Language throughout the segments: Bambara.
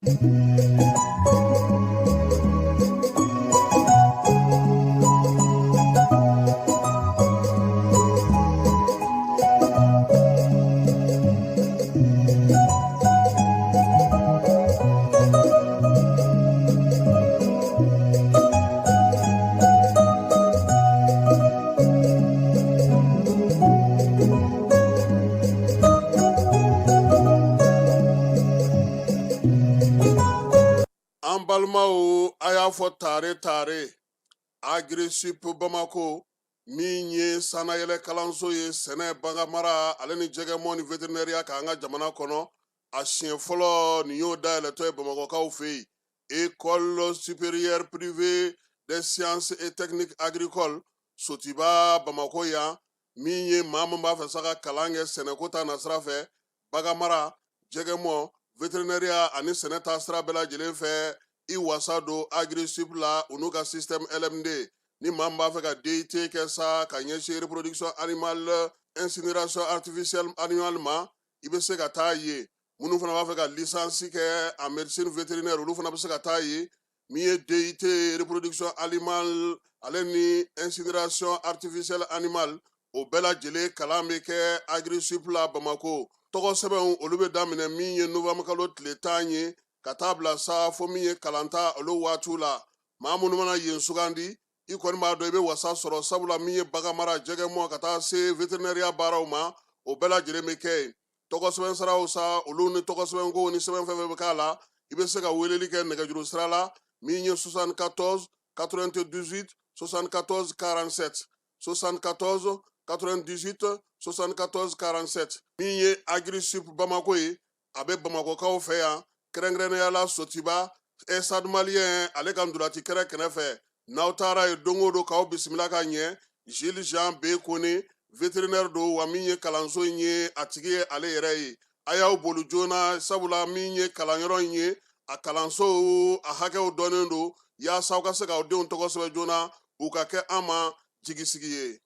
An balimaw, a y'a fɔ tare tare. Agirisup Bamako min ye sannayɛlɛ kalanso ye, sɛnɛ, baganmara ale ni jɛgɛmɔ ni veterinɛriya k'an ka jamana kɔnɔ, a siɲɛ fɔlɔ nin y'o dayɛlɛtɔ ye Bamakɔkaw fɛ yen. École supérieure privée des sciences et techniques agricoles, Sotiba, Bamakɔ yan, min ye maa min b'a fɛ sa ka kalan kɛ sɛnɛko ta nasira fɛ, baganmara, jɛgɛmɔ, veterinɛriya ani sɛnɛ ta sira bɛɛ lajɛlen fɛ, i wasa don Agirisup la, u n'u ka système LMD. Ni maa min b'a fɛ ka DUT kɛ sa ka ɲɛsin reproduction animale, incinération artificielle animale ma, i bɛ se ka taa yen. Minnu fana b'a fɛ ka licence kɛ en médecine vétérinaire, olu fana bɛ se ka taa yen. Min ye DUT reproduction animale ale ni incinération artificielle animale, o bɛɛ lajɛlen kalan bɛ kɛ Agirisup la Bamako. Tɔgɔ sɛbɛnw, olu bɛ daminɛ min ye novembre kalo tile 10 ye ka taa bila sa fo min ye kalanta olu waatiw la. Maa minnu mana yen sugandi, i kɔni b'a dɔn i bɛ wasa sɔrɔ, sabula min ye baganmara, jɛgɛmɔ ka taa se veterinɛriya baaraw ma, o bɛɛ lajɛlen bɛ kɛ yen. Tɔgɔ sɛbɛn siraw sa, olu ni tɔgɔ sɛbɛnko ni sɛbɛn fɛn fɛn bɛ k'a la, i bɛ se ka weleli kɛ nɛgɛjuru sira la min ye 74 98 74 47, 74 98 74 47. Min ye Agirisup Bamako ye, a bɛ Bamakɔkaw fɛ yan, kɛrɛnkɛrɛnnenya la Sotiba, Stade Malien ale ka ntolaci kɛrɛ kɛrɛfɛ. N'aw taara yen don o don, k'aw bisimila ka ɲɛ. Gilles Jean B Kone, vétérinaire don, wa min ye kalanso in ye, a tigi ye ale yɛrɛ ye. A y'aw boli joona, sabula min ye kalanyɔrɔ in ye, a kalanso a hakɛw dɔnnen don, yaasa aw ka se k'aw denw tɔgɔ sɛbɛn joona, u ka kɛ an ma jigisigi ye.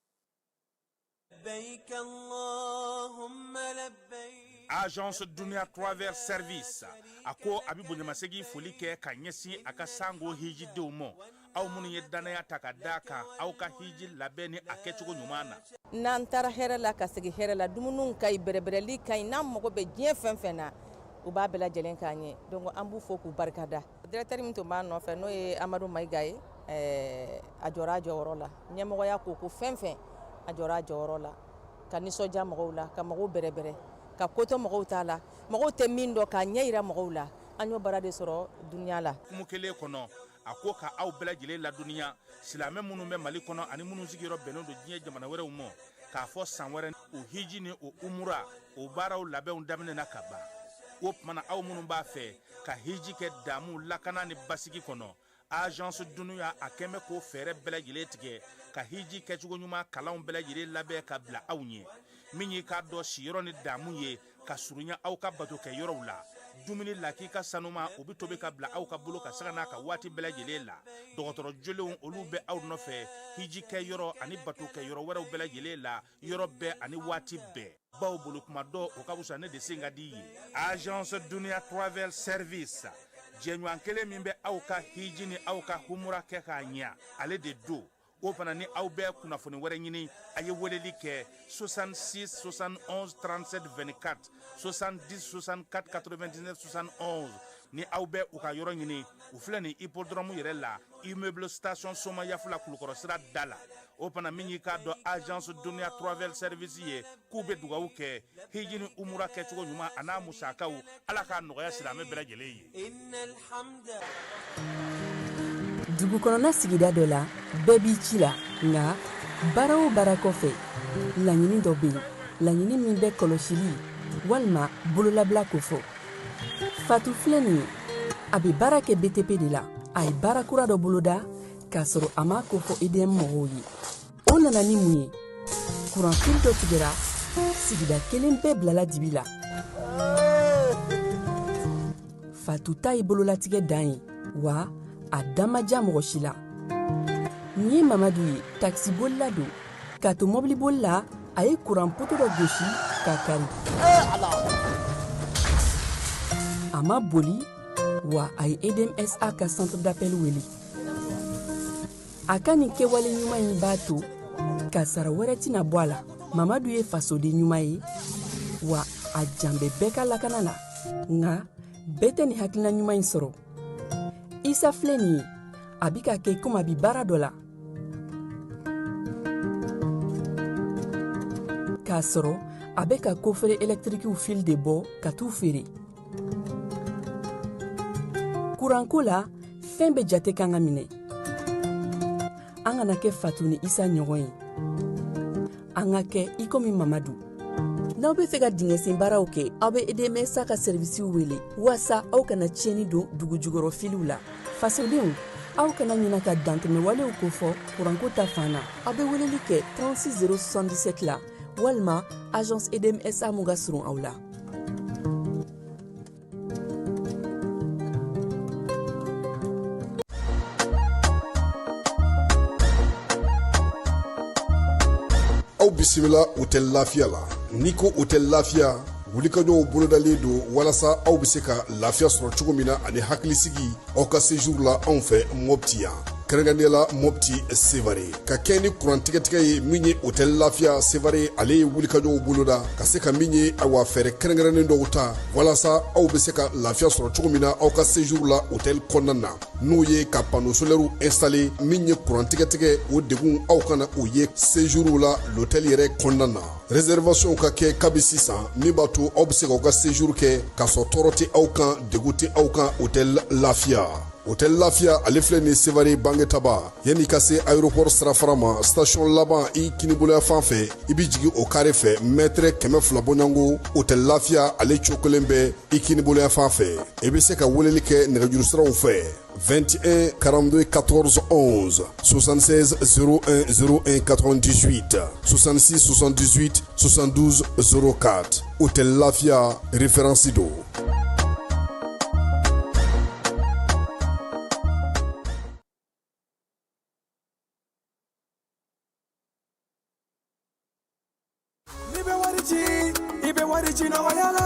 Agence Dunia Travel Service a ko a bɛ bonyamasegin foli kɛ ka ɲɛsin a ka sango hijidenw ma, aw minnu ye dannaya ta ka da kan aw ka hiji labɛn ni a kɛcogo ɲuman na. N'an taara hɛrɛ la ka segin hɛrɛ la, dumuniw ka ɲi, bɛrɛbɛrɛli ka ɲi, n'an mago bɛ diɲɛ fɛn fɛn na, u b'a bɛɛ lajɛlen k'an ye. Donc an b'u fo k'u barikada. Directeur min tun b'a nɔfɛ, n'o ye Amadu Mayiga ye, a jɔra a jɔyɔrɔ la. Ɲɛmɔgɔya ko ko fɛn fɛn, a jɔra a jɔyɔrɔ la ka nisɔndiya mɔgɔw la, ka mɔgɔw bɛrɛbɛrɛ, ka ko to mɔgɔw t'a la, mɔgɔw tɛ min dɔn, k'a ɲɛ yira mɔgɔw la. An y'o baara de sɔrɔ Dunia la. Hukumu kelen kɔnɔ, a ko ka aw bɛɛ lajɛlen ladɔnniya, silamɛ minnu bɛ Mali kɔnɔ ani minnu sigiyɔrɔ bɛnnen don diɲɛ jamana wɛrɛw ma, k'a fɔ san wɛrɛ o hiji ni o umura o baaraw labɛnw daminɛna ka ban. O tuma na, aw minnu b'a fɛ ka hiji kɛ damu, lakana ni basigi kɔnɔ, Agence Dunia a kɛn bɛ k'o fɛɛrɛ bɛɛ lajɛlen tigɛ ka hiji kɛcogo ɲuman kalanw bɛɛ lajɛlen labɛn ka bila aw ɲɛ. Min y'i k'a dɔn siyɔrɔ ni damu ye ka surunya aw ka bato kɛ yɔrɔw la, dumuni lakika sanuma, o bɛ tobi ka bila aw ka bolo ka sanga n'a ka waati bɛɛ lajɛlen la. Dɔgɔtɔrɔ jolenw, olu bɛ aw nɔfɛ hiji kɛ yɔrɔ ani bato kɛ yɔrɔ wɛrɛw bɛɛ lajɛlen la, yɔrɔ bɛɛ ani waati bɛɛ. Baw bolo kuma dɔ, o ka fisa ne de sen ka di ye. Agence Dunia Travel Service, jɛɲɔgɔn kelen min bɛ aw ka hiji ni aw ka humura kɛ k'a ɲɛ, ale de don. O fana ni aw bɛ kunnafoni wɛrɛ ɲini, a ye weleli kɛ 66 71 37 24, 70 64 99 71. Ni aw bɛ u ka yɔrɔ ɲini, u filɛ nin hippodrome yɛrɛ la, immeuble station Somayafula, Kulukɔrɔ sira da la. O fana min y'i k'a dɔn Agence Dunia Travel Service ye, k'u bɛ dugawu kɛ hiji ni umura kɛcogo ɲuman a n'a musakaw, Ala k'a nɔgɔya silamɛ bɛɛ lajɛlen ye. Dugu kɔnɔna sigida dɔ la, bɛɛ b'i ci la, nka baara o baara kɔfɛ, laɲini dɔ bɛ yen, laɲini min bɛ kɔlɔsili walima bololabila kofɔ. Fatu filɛ nin ye, a bɛ baara kɛ BTP de la. A ye baara kura dɔ boloda k'a sɔrɔ a m'a kofɔ EDM mɔgɔw ye. O nana ni mun ye? Kuranfili dɔ tigɛra, sigida kelen bɛɛ bilala dibi la. Fatu ta ye bololatigɛ dan ye, wa a da ma diya mɔgɔ si la. Nin ye Mamadu ye, takisibolila don. K'a to mɔbiliboli la, a ye kuran poto dɔ gosi k'a kari. A ma boli, Wa a ye EDM SA ka centre d'appel wele. A ka nin kɛwale ɲuman in b'a to kasara wɛrɛ tɛna bɔ a la. Mamadu ye fasoden ɲuman ye, wa a jan bɛ bɛɛ ka lakana la. Nka bɛɛ tɛ nin hakilina ɲuman in sɔrɔ. Isa filɛ nin ye, a bi ka kɛ komi a bi baara dɔ la, k'a sɔrɔ a bɛ ka coffret ɛlɛtirikiw fil de bɔ ka t'u feere. Kuranko la, fɛn bɛɛ jate kan ka minɛ. An kana kɛ Fatu ni Isa ɲɔgɔn ye, an ka kɛ i komi Mamadu. N'aw bɛ fɛ ka dingɛsen baaraw kɛ, aw bɛ EDMSA ka sɛrivisiw wele waasa aw kana tiɲɛni don dugu jukɔrɔ filiw la. Fasodenw, aw kana ɲina ka dantɛmɛwalew kofɔ kuranko ta fan na. Aw bɛ weleli kɛ 36 077 la walima agence EDMSA mun ka surun aw la. Aw bisimila Hôtel Lafiya la. N'i ko Hôtel Lafiya, wulikajɔw bolodalen don walasa aw bɛ se ka lafiya sɔrɔ cogo min na ani hakilisigi aw ka séjour la anw fɛ Mɔpti yan, kɛrɛnkɛrɛnnenya la Mɔpti Sevare. Ka kɛ ni kuran tigɛtigɛ ye min ye, Hôtel Lafiya Sevare ale ye wulikajɔw boloda ka se ka min ye, awa, fɛɛrɛ kɛrɛnkɛrɛnnen dɔw ta walasa aw bɛ se ka lafiya sɔrɔ cogo min na aw ka séjour la hôtel kɔnɔna na, n'o ye ka panneau solaire installé. Min ye kuran tigɛtigɛ, o degun aw kana o ye séjour la l'hôtel yɛrɛ kɔnɔna na. Réservation ka kɛ kabi sisan, min b'a to aw bɛ se k'aw ka séjour kɛ k'a sɔrɔ tɔɔrɔ tɛ aw kan, degun tɛ aw kan. Hôtel Lafiya, Hôtel Lafiya ale filɛ nin Sevare Bangetaba, yanni ka se aéroport sirafara ma, station laban i kiniboloya fan fɛ, i bɛ jigin o carré fɛ, mètre 200 bɔɲɔgɔnko, Hôtel Lafiya ale cokolen bɛ i kiniboloya fan fɛ. I bɛ se ka weleli kɛ nɛgɛjuru siraw fɛ: 21 42 14 11, 76 01 01 98, 66 78 72 04. Hôtel Lafiya, référence don. N'i bɛ wari ci, i bɛ wari ci nɔgɔya la.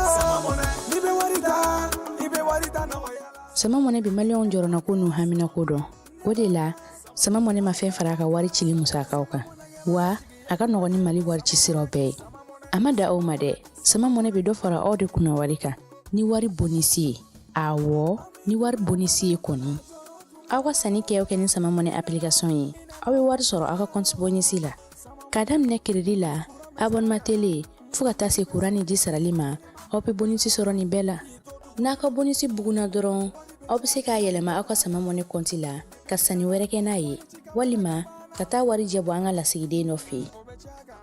N'i bɛ wari ta, i bɛ wari ta nɔgɔya la. Sama Mɔnɛ bɛ Maliyɛnw jɔrɔnako n'u haminako dɔn. O de la, Sama Mɔnɛ ma fɛn fara a ka wari cili musakaw kan, wa a ka nɔgɔn ni Mali wari ci siraw bɛɛ ye. A ma da aw ma dɛ, Sama Mɔnɛ bɛ dɔ fara aw de kunna wari kan ni wari bonisi ye. Awɔ, ni wari bonisi ye kɔni. Aw ka sanni kɛ o kɛ ni Sama Mɔnɛ application ye, aw bɛ wari sɔrɔ aw ka compte bonisi la, k'a daminɛ crédit la, abonnement télé, fo ka taa se kuran ni ji sarali ma. Aw bɛ bonisi sɔrɔ nin bɛɛ la. N'a ka bonisi bugunna dɔrɔn, aw bɛ se k'a yɛlɛma aw ka Sama Mɔnɛ kɔnti la ka sanni wɛrɛ kɛ n'a ye, walima ka taa wari jɛ bɔ an ka lasigiden dɔ fɛ yen.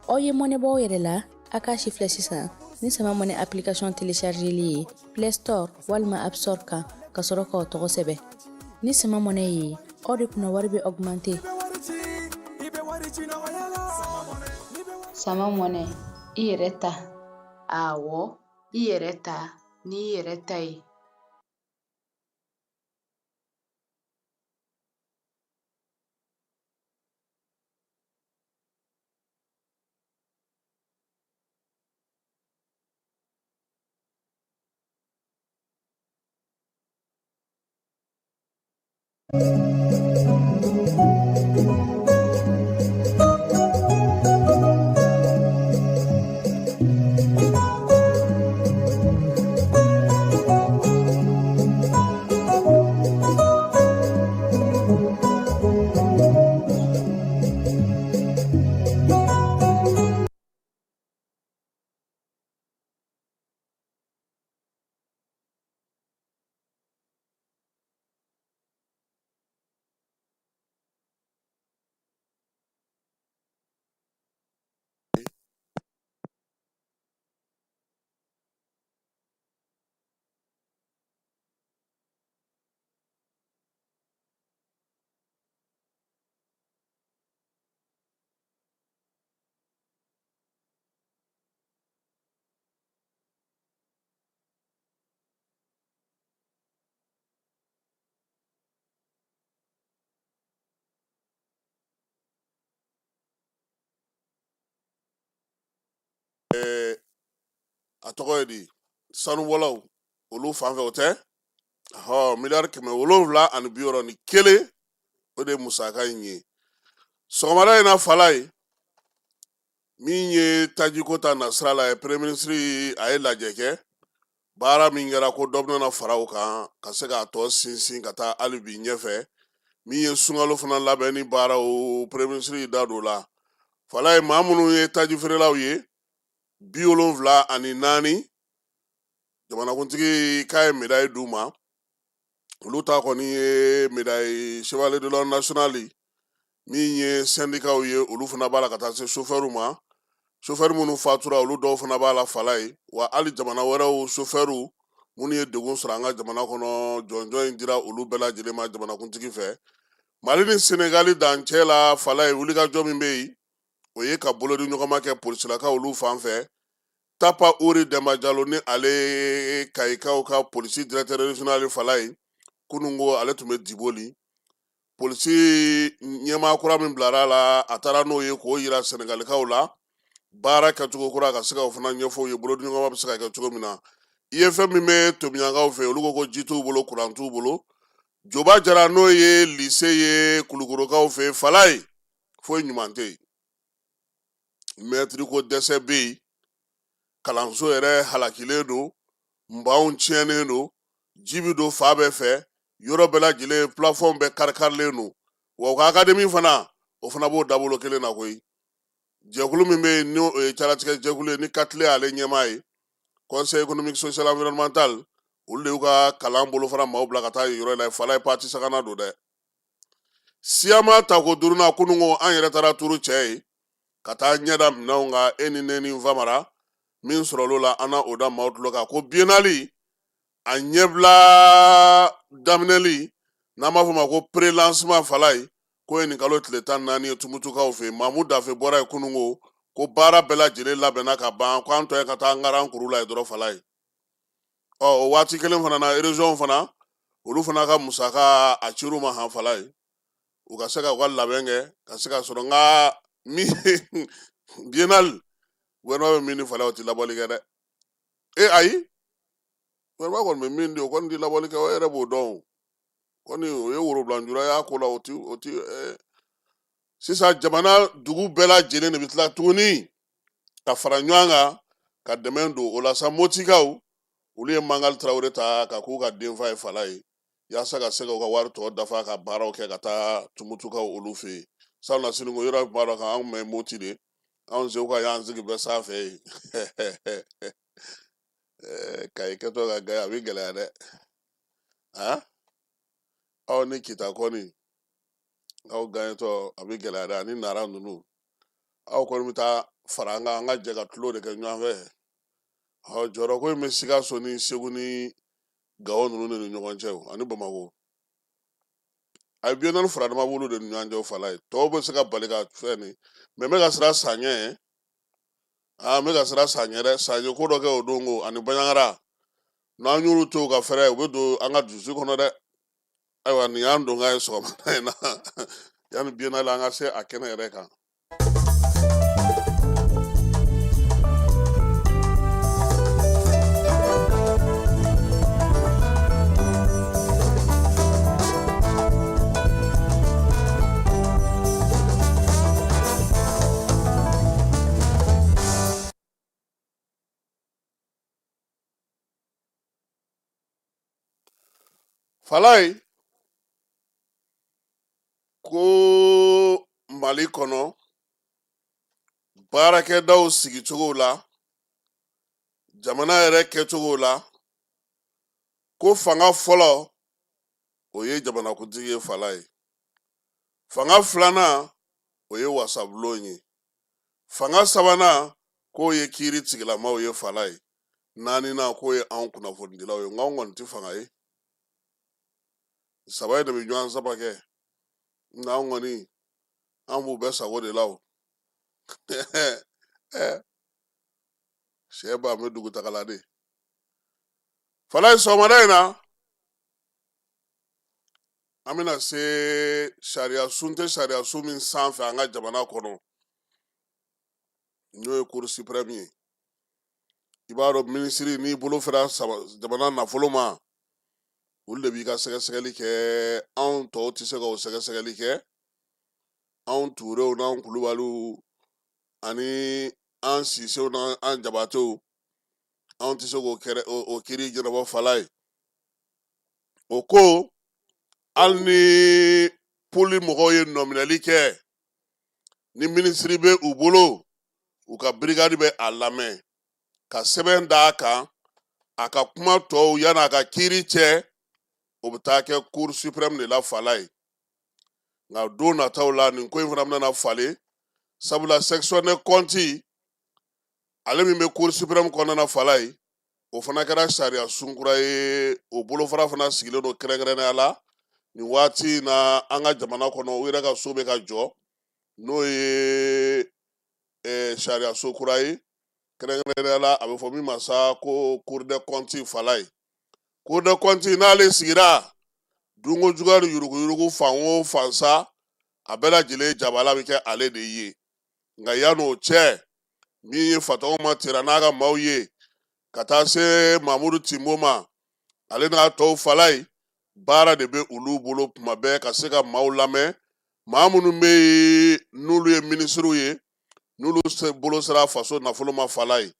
Aw ye mɔnɛ bɔ aw yɛrɛ la. A k'a si filɛ sisan ni Sama Mɔnɛ application téléchargeli ye Play Store walima App Store kan, ka sɔrɔ k'aw tɔgɔ sɛbɛn. Ni Sama Mɔnɛ ye, aw de kunna wari bɛ augmenter. Sama Mɔnɛ, i yɛrɛ ta. Awɔ, i yɛrɛ ta n'i yɛrɛ ta ye. A tɔgɔ ye di, sanubɔlaw olu fan fɛ, o tɛ. Hɔ, miliyari 761, o de ye musaka in ye. Sɔgɔmada in na, Falaye, min ye tajiko ta nasira la ye, premier ministre a ye lajɛ kɛ. Baara min kɛra, ko dɔ bɛna fara o kan ka se k'a tɔ sinsin ka taa hali bi ɲɛfɛ. Min ye sunkalo fana labɛnni baaraw, premier ministre y'i da don o la. Falaye, maa minnu ye taji feerelaw ye 74, jamanakuntigi k'a ye médaille d'u ma. Olu ta kɔni ye médaille chevalier de l'ordre national. Min ye syndicatw ye, olu fana b'a la, ka taa se chauffeur ma. Chauffeur minnu fatura, olu dɔw fana b'a la, Falaye. Wa hali jamana wɛrɛw chauffeur minnu ye degun sɔrɔ an ka jamana kɔnɔ, jɔnjɔn in dira olu bɛɛ lajɛlen ma jamanakuntigi fɛ. Mali ni Senegali dancɛ la, Falaye, wulikajɔ min bɛ yen, o ye ka bolodi ɲɔgɔnma kɛ polisilakaw olu fan fɛ. Tapa Uri Demba Jalo, ni ale Kayikaw ka polisi directeur régional, Falaye, kununko ale tun bɛ Diboli. Polisi ɲɛmaa kura min bilara a la, a taara n'o ye k'o yira Sɛnɛgalikaw la, baara kɛcogo kura, ka se ka o fana ɲɛfɔ u ye, bolodiɲɔgɔnma bɛ se ka kɛ cogo min na. I ye fɛn min bɛ Tomiɲankaw fɛ, olu ko ko ji t'u bolo, kuran t'u bolo. Joba Jara, n'o ye lycée ye Kulukorokaw fɛ, Falaye, foyi ɲuman tɛ yen. Mɛtiri ko dɛsɛ bɛ yen, kalanso yɛrɛ halakilen don, nbanw tiɲɛnen don, ji bɛ don fan bɛɛ fɛ, yɔrɔ bɛɛ lajɛlen plafɔn bɛɛ karikarilen don. Wa u ka akademi fana, o fana b'o dabolo kelen na koyi. Jɛkulu min bɛ yen, n'o ye calatigɛ jɛkulu ye, ni Katile y'ale ɲɛmaa ye, Conseil économique social environnemental, olu de y'u ka kalan bolofara maaw bila ka taa yen yɔrɔ in na. Falaye, parti sagana don dɛ. Siyama tako duurunan, kununko an yɛrɛ taara turu cɛ ye ka taa ɲɛda minɛnw kan. E ni ne ni Famara, min sɔrɔl'o la, an na o da maaw tulo kan ko biennale a ɲɛbila daminɛli, n'an b'a fɔ o ma ko pré-lancement, Falaye, k'o ye nin kalo tile 14 ye Tumutukaw fɛ yen. Mamu Dafe bɔra yen kununko ko baara bɛɛ lajɛlen labɛnna ka ban, ko an tɔ ye ka taa ngaran kuru la yen dɔrɔn, Falaye. Ɔ, o waati kelen fana na, région fana, olu fana ka musaka a cir'u ma han, Falaye, u ka se ka u ka labɛn kɛ ka se ka sɔrɔ. Nka min biennale, gouvernement bɛ min di, Falaye, o ti labɔli kɛ dɛ. E ayi, gouvernement kɔni bɛ min di, o kɔni ti labɔli kɛ, o yɛrɛ b'o dɔn. O kɔni, o ye worobilanjura y'a ko la, o ti o ti sisan jamana dugu bɛɛ lajɛlen de bɛ tila tuguni ka fara ɲɔgɔn kan ka dɛmɛ don o la sa. Motikaw, olu ye Mangali Tarawele ta ka k'u ka denfa ye, Falaye, yaasa ka se ka u ka wari tɔ dafa ka baaraw kɛ ka taa Tumutukaw olu fɛ yen. Sabula siniko yɔrɔ b'a dɔn kan, anw bɛ Moti de, anw segu ka y'an sigi bɛɛ sanfɛ yen. Kayi kɛtɔ ka Gayi, a bɛ gɛlɛya dɛ. Aw ni Kita kɔni, aw gaɲɛtɔ, a bɛ gɛlɛya dɛ. Ani Nara ninnu, aw kɔni bɛ taa fara an kan, an ka jɛ ka tulo de kɛ ɲɔgɔn fɛ. Ɔ, jɔyɔrɔko in bɛ Sikaso ni Segu ni Gawo ninnu de ni ɲɔgɔn cɛ o, ani Bamakɔ. A ye biennale furadama b'olu de ni ɲɔgɔn cɛ o, Falaye. Tɔw bɛ se ka bali ka fɛn nin mɛ, n bɛ ka siran san ɲɛ. Aa, n bɛ ka siran san ɲɛ dɛ. San ye ko dɔ kɛ o don ko ani Baɲangara, n'an y'olu to u ka fɛrɛ, u bɛ don an ka dusu kɔnɔ dɛ. Ayiwa, nin y'an donkan ye sɔgɔmada in na, yanni biennale an ka se a kɛnɛ yɛrɛ kan. Falaye, ko Mali kɔnɔ baarakɛdaw sigicogo la, jamana yɛrɛ kɛcogo la, ko fanga fɔlɔ, o ye jamanakuntigi ye, Falaye. Fanga filanan, o ye wasabulon ye. Fanga sabanan, k'o ye kiiri tigilamaw ye, Falaye. Naaninan, k'o ye anw kunnafonidilaw ye. Nka anw kɔni tɛ fanga ye. Saba in de bɛ ɲɔgɔn saba kɛ, nka anw kɔni, an b'u bɛɛ sago de la. O sɛ ba bɛ dugutagala de, Falaye. Sɔgɔmada in na, an bɛna se sariya sun tɛ sariya sun min sanfɛ an ka jamana kɔnɔ, n'o ye Cour suprême ye. I b'a dɔn, minisiri, n'i bolo fɛra jamana nafolo ma, Olu de b'i ka sɛgɛsɛgɛli kɛ, anw tɔw tɛ se ka o sɛgɛsɛgɛli kɛ. Anw Turew n'anw Kulubaliw ani an Sisew n'an Jabatew, anw tɛ se k'o kɛrɛ o kiiri ɲɛnabɔ. Falaye o ko hali ni poli mɔgɔw ye nɔminɛli kɛ, ni minisiri bɛ u bolo, u ka brigade bɛ a lamɛn ka sɛbɛn d'a kan, a ka kuma tɔw yan'a ka kiiri cɛ, o bɛ taa kɛ cour suprême de la. Falaye, nka don nataw la, nin ko in fana bɛna falen, sabula section de compte ale min bɛ cour suprême kɔnɔna na, Falaye, o fana kɛra sariya sunkura ye. O bolofara fana sigilen don kɛrɛnkɛrɛnnenya la nin waati in na an ka jamana kɔnɔ. U yɛrɛ ka so bɛ ka jɔ, n'o ye sariya so kura ye, kɛrɛnkɛrɛnnenya la a bɛ fɔ min ma sa ko cour des comptes. Falaye, cour des comptes n'ale sigira, dunko juguya ni yuruguyurugu fan o fan sa, a bɛɛ lajɛlen jabala bɛ kɛ ale de ye. Nka yann'o cɛ, min ye Fatɔgɔma Tera n'a ka maaw ye, ka taa se Mamudu Tinbo ma, ale n'a tɔw, Falaye, baara de bɛ olu bolo tuma bɛɛ ka se ka maaw lamɛn, maa minnu bɛ yen n'olu ye minisiriw ye, n'olu bolo sera faso nafolo ma. Falaye,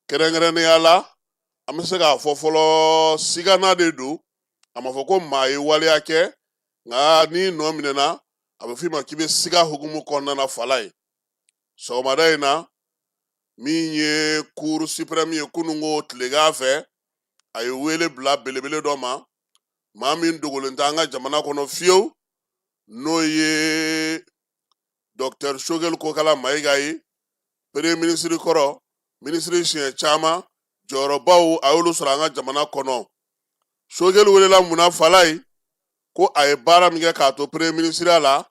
kɛrɛnkɛrɛnnenya la, an bɛ se k'a fɔ fɔlɔ, sigana de don. A ma fɔ ko maa ye waleya kɛ, nka n'i nɔ minɛna, a bɛ f'i ma k'i bɛ siga hukumu kɔnɔna na. Falaye, sɔgɔmada in na, min ye cour suprême ye, kununko tilegan fɛ, a ye wele bila belebele dɔ ma, maa min dogolen tɛ an ka jamana kɔnɔ fiyewu, n'o ye docteur Choguel Kokala Mayiga ye, premier ministre kɔrɔ, minisiri siɲɛ caman, jɔyɔrɔbaw a y'olu sɔrɔ an ka jamana kɔnɔ. Choguel welela mun na, Falaye? Ko a ye baara min kɛ k'a to premier ministreya la,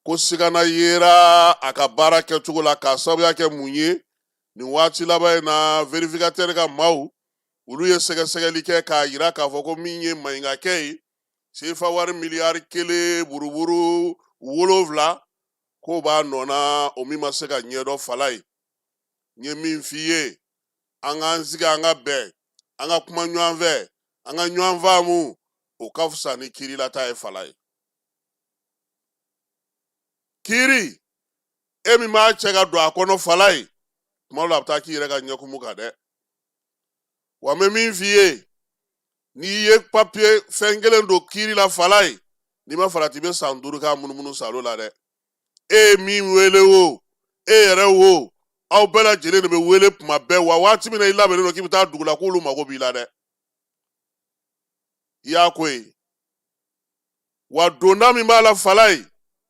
ko sigana yera a ka baara kɛcogo la, k'a sababuya kɛ mun ye? Nin waati laban in na, vérificateur ka maaw, olu ye sɛgɛsɛgɛli kɛ k'a yira k'a fɔ ko min ye maɲinkakɛ ye, sefa wari miliyari 1.7, k'o b'a nɔ na, o min ma se ka ɲɛdɔn. Falaye, n ye min f'i ye, an k'an sigi, an ka bɛn, an ka kuma ɲɔgɔn fɛ, an ka ɲɔgɔn faamu, o ka fisa ni kiirilata ye. Falaye, kiiri, e min b'a cɛ ka don a kɔnɔ, Falaye, tuma dɔ la a bɛ taa k'i yɛrɛ ka ɲɛkumu kan dɛ. Wa n bɛ min f'i ye, n'i ye papiye fɛn kelen don kiiri la, Falaye, n'i ma farati, i bɛ san 5 k'a munumunu salo la dɛ. E ye min wele o, e yɛrɛ wo, aw bɛɛ lajɛlen de bɛ wele tuma bɛɛ. Wa waati min na i labɛnnen don k'i bɛ taa dugu la, k'olu mago b'i la dɛ. I y'a ko ye wa, donda min b'a la, Falaye,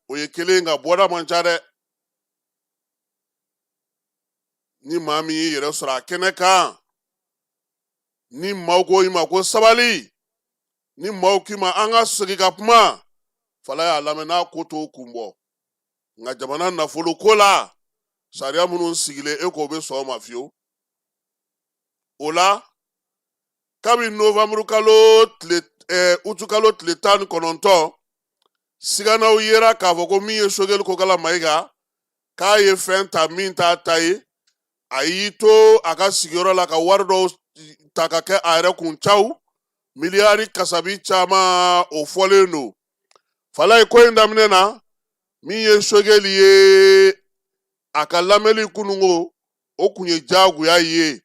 o ye kelen, nka bɔda man ca dɛ. Ni maa min y'i yɛrɛ sɔrɔ a kɛnɛ kan, ni maaw ko i ma ko sabali, ni maaw k'i ma an ka segin ka kuma, Falaye, a lamɛn, n'a ko t'o kun bɔ. Nka jamana nafolo ko la, sariya minnu sigilen, e k'o bɛ sɔn o ma fiyewu. O la, kabi novembre kalo tile utu kalo tile 19, siganaw yera k'a fɔ ko min ye Choguel Kokala Mayiga, k'a ye fɛn ta min t'a ta ye, a y'i to a ka sigiyɔrɔ la ka wari dɔw ta ka kɛ a yɛrɛ kun caw, miliyari kasabi caman, o fɔlen don. Falaye, ko in daminɛ na, min ye Choguel ye, a ka lamɛnni kununko, o kun ye diyagoya ye,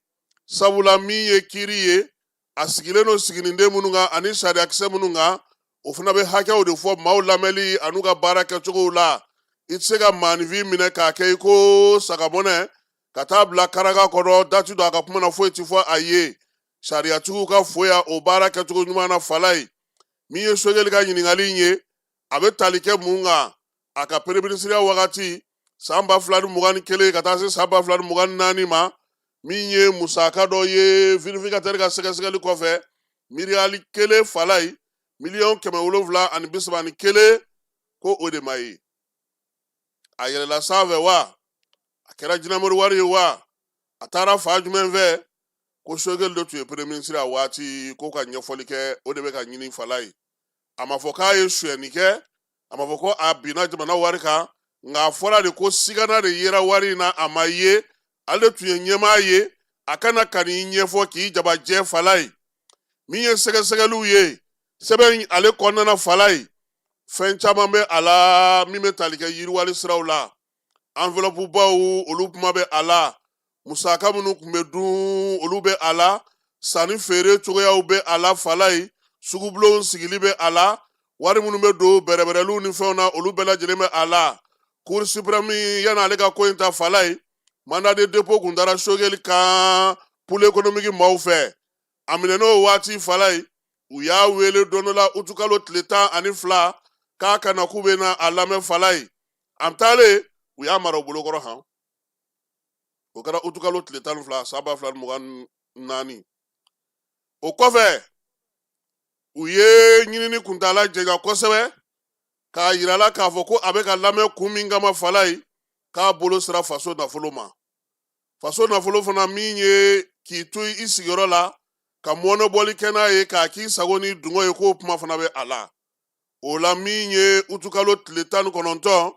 sabula min ye kiiri ye, a sigilen don siginiden minnu kan ani sariyakisɛ minnu kan, o fana bɛ hakɛw de fɔ maaw lamɛnli an'u ka baara kɛcogow la. I tɛ se ka maaninfin minɛ k'a kɛ i ko sagamɔnɛ ka taa bila karaka kɔnɔ, dati don a ka kuma na, foyi ti fɔ a ye. Sariyatigiw ka foya o baara kɛcogo ɲuman na. Falaye, min ye Choguel ka ɲininkali in ye, a bɛ tali kɛ mun kan? A ka premier minisiriya wagati, san 2021 ka taa se san 2024 ma, min ye musaka dɔ ye, vérificateur ka sɛgɛsɛgɛli kɔfɛ, miliyari kelen, Falaye, miliyɔn 731, ko o de ma ye. A yɛlɛla sanfɛ wa, a kɛra jinɛmori wari ye wa, a taara fan jumɛn fɛ? Ko Choguel de tun ye premier ministre a waati, ko ka ɲɛfɔli kɛ, o de bɛ ka ɲini. Falaye, a ma fɔ k'a ye sonyɛni kɛ, a ma fɔ ko a binna jamana wari kan, nka a fɔra de ko sigana de yera wari in na, a ma ye. Ale tun ye ɲɛmaa ye, a kana ka n'i ɲɛfɔ k'i jabajɛ. Falaye, min ye sɛgɛsɛgɛliw ye, Sɛbɛn in ale kɔnɔna na, Falaye, fɛn caman bɛ a la min bɛ tali kɛ yiriwali siraw la. Enveloppe baw, olu kuma bɛ a la. Musaka minnu tun bɛ dun, olu bɛ a la. Sanni feere cogoyaw bɛ a la, Falaye. Sugubulonw sigili bɛ a la. Wari minnu bɛ don bɛrɛbɛrɛliw ni fɛnw na, olu bɛɛ lajɛlen bɛ a la. Cour suprême, yanni ale ka ko in ta, Falaye, mandat de dépôt kun dara Sogɛli kan pôle économique maaw fɛ. A minɛn'o waati, Falaye, u y'a wele don dɔ la utukalo tile 12 k'a ka na, k'u bɛ na a lamɛn. Falaye, a taalen, u y'a mara u bolokɔrɔ han. O kɛra utukalo tile 12 san 2024. O kɔfɛ, u ye ɲinini kuntaala janya kosɛbɛ k'a yira la k'a fɔ ko a bɛ ka lamɛn kun min kama, Falaye, k'a bolo sera faso nafolo ma. Faso nafolo fana min ye k'i to i sigiyɔrɔ la ka mɔnɛbɔli kɛ n'a ye, k'a k'i sago ni dungɔ ye, k'o kuma fana bɛ a la. O la, min ye utukalo tile 19,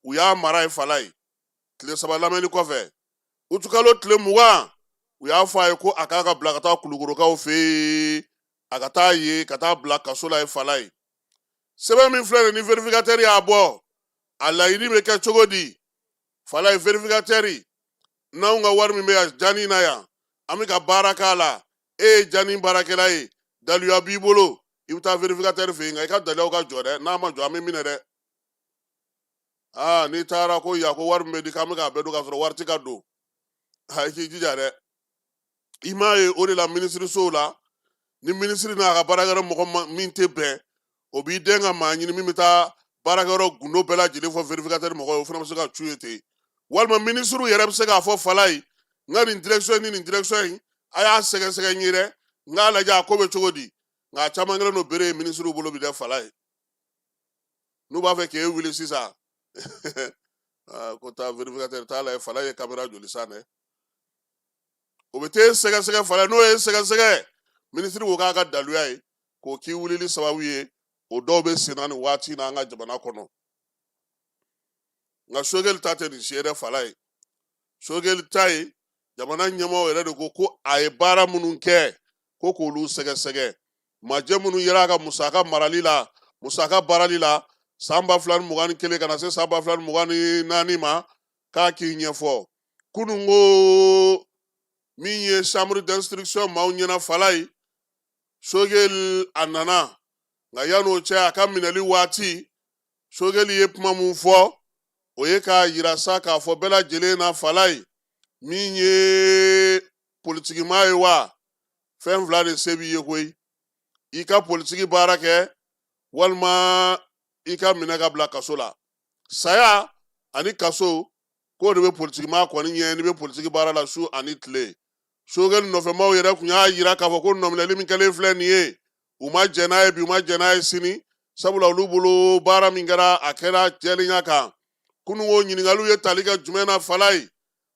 u y'a mara ye, Falaye, tile 3 lamɛnni kɔfɛ. Utukalo tile 20, u y'a fɔ a ye ko a k'a ka bila ka taa Kulukorokaw fɛ yen, a ka taa yen ka taa bila kaso la ye, Falaye. Sɛbɛn min filɛ nin ni vérificateur y'a bɔ, a laɲini bɛ kɛ cogo di, Falaye? Vérificateur, n'anw ka wari min bɛ yan jani na yan, an bɛ ka baara k'a la, e ye jani baarakɛla ye, daluya b'i bolo, i bɛ taa vérificateur fɛ yen, nka i ka daluyaw ka jɔ dɛ. N'a ma jɔ, an bɛ minɛ dɛ. Aa, n'i taara ko yan ko wari min bɛ di k'an bɛ k'a bɛɛ don k'a sɔrɔ wari tɛ ka don, a i k'i jija dɛ. I m'a ye, o de la minisirisow la, ni minisiri n'a ka baarakɛyɔrɔ mɔgɔ min tɛ bɛn, o b'i den ka maa ɲini min bɛ taa baarakɛyɔrɔ gundo bɛɛ lajɛlen fɔ vérificateur mɔgɔ ye, o fana bɛ se ka cu ye ten. Walima minisiriw yɛrɛ bɛ se k'a fɔ, Falaye, n ka nin direction ni nin direction in, a y'a sɛgɛsɛgɛ n ye dɛ, n k'a lajɛ a ko bɛ cogo di. Nka a caman kɛlen don bere ye minisiriw bolo bi dɛ, Falaye. N'u b'a fɛ k'e wuli sisan ko taa vérificateur t'a la ye, Falaye, ye caméra joli san dɛ, o bɛ t'e sɛgɛsɛgɛ, Falaye. N'o ye sɛgɛsɛgɛ, minisiri ko k'a ka daluya ye k'o k'i wulili sababu ye. O dɔw bɛ senna nin waati in na an ka jamana kɔnɔ. Nka Sogɛli ta tɛ nin si ye dɛ, Falaye. Sogɛli ta ye, jamana ɲɛmaaw yɛrɛ de ko ko a ye baara minnu kɛ, ko k'olu sɛgɛsɛgɛ, majɛ minnu yera a ka musaka marali la, musaka baarali la san 2021 ka na se san 2024 ma, k'a k'i ɲɛfɔ. Kunun ko min ye chambre d'instruction maaw ɲɛna, Falaye, Sogɛli a nana. Nka yan'o cɛ, a ka minɛli waati, Sogɛli ye kuma mun fɔ, o ye k'a yira sa k'a fɔ bɛɛ lajɛlen na, Falaye, min ye politikimaa ye wa, fɛn fila de se b'i ye koyi: i ka politiki baara kɛ, walima i ka minɛ ka bila kaso la. Saya ani kaso, k'o de bɛ politikimaa kɔni ɲɛ n'i bɛ politiki baara la su ani tile. Sogɛli nɔfɛmaw yɛrɛ tun y'a yira k'a fɔ ko nɔminɛli min kɛlen filɛ nin ye, u ma jɛn n'a ye bi, u ma jɛn n'a ye sini, sabula olu bolo baara min kɛra, a kɛra jɛlenya kan. Kununko ɲininkaliw ye tali kɛ jumɛn na, Falaye?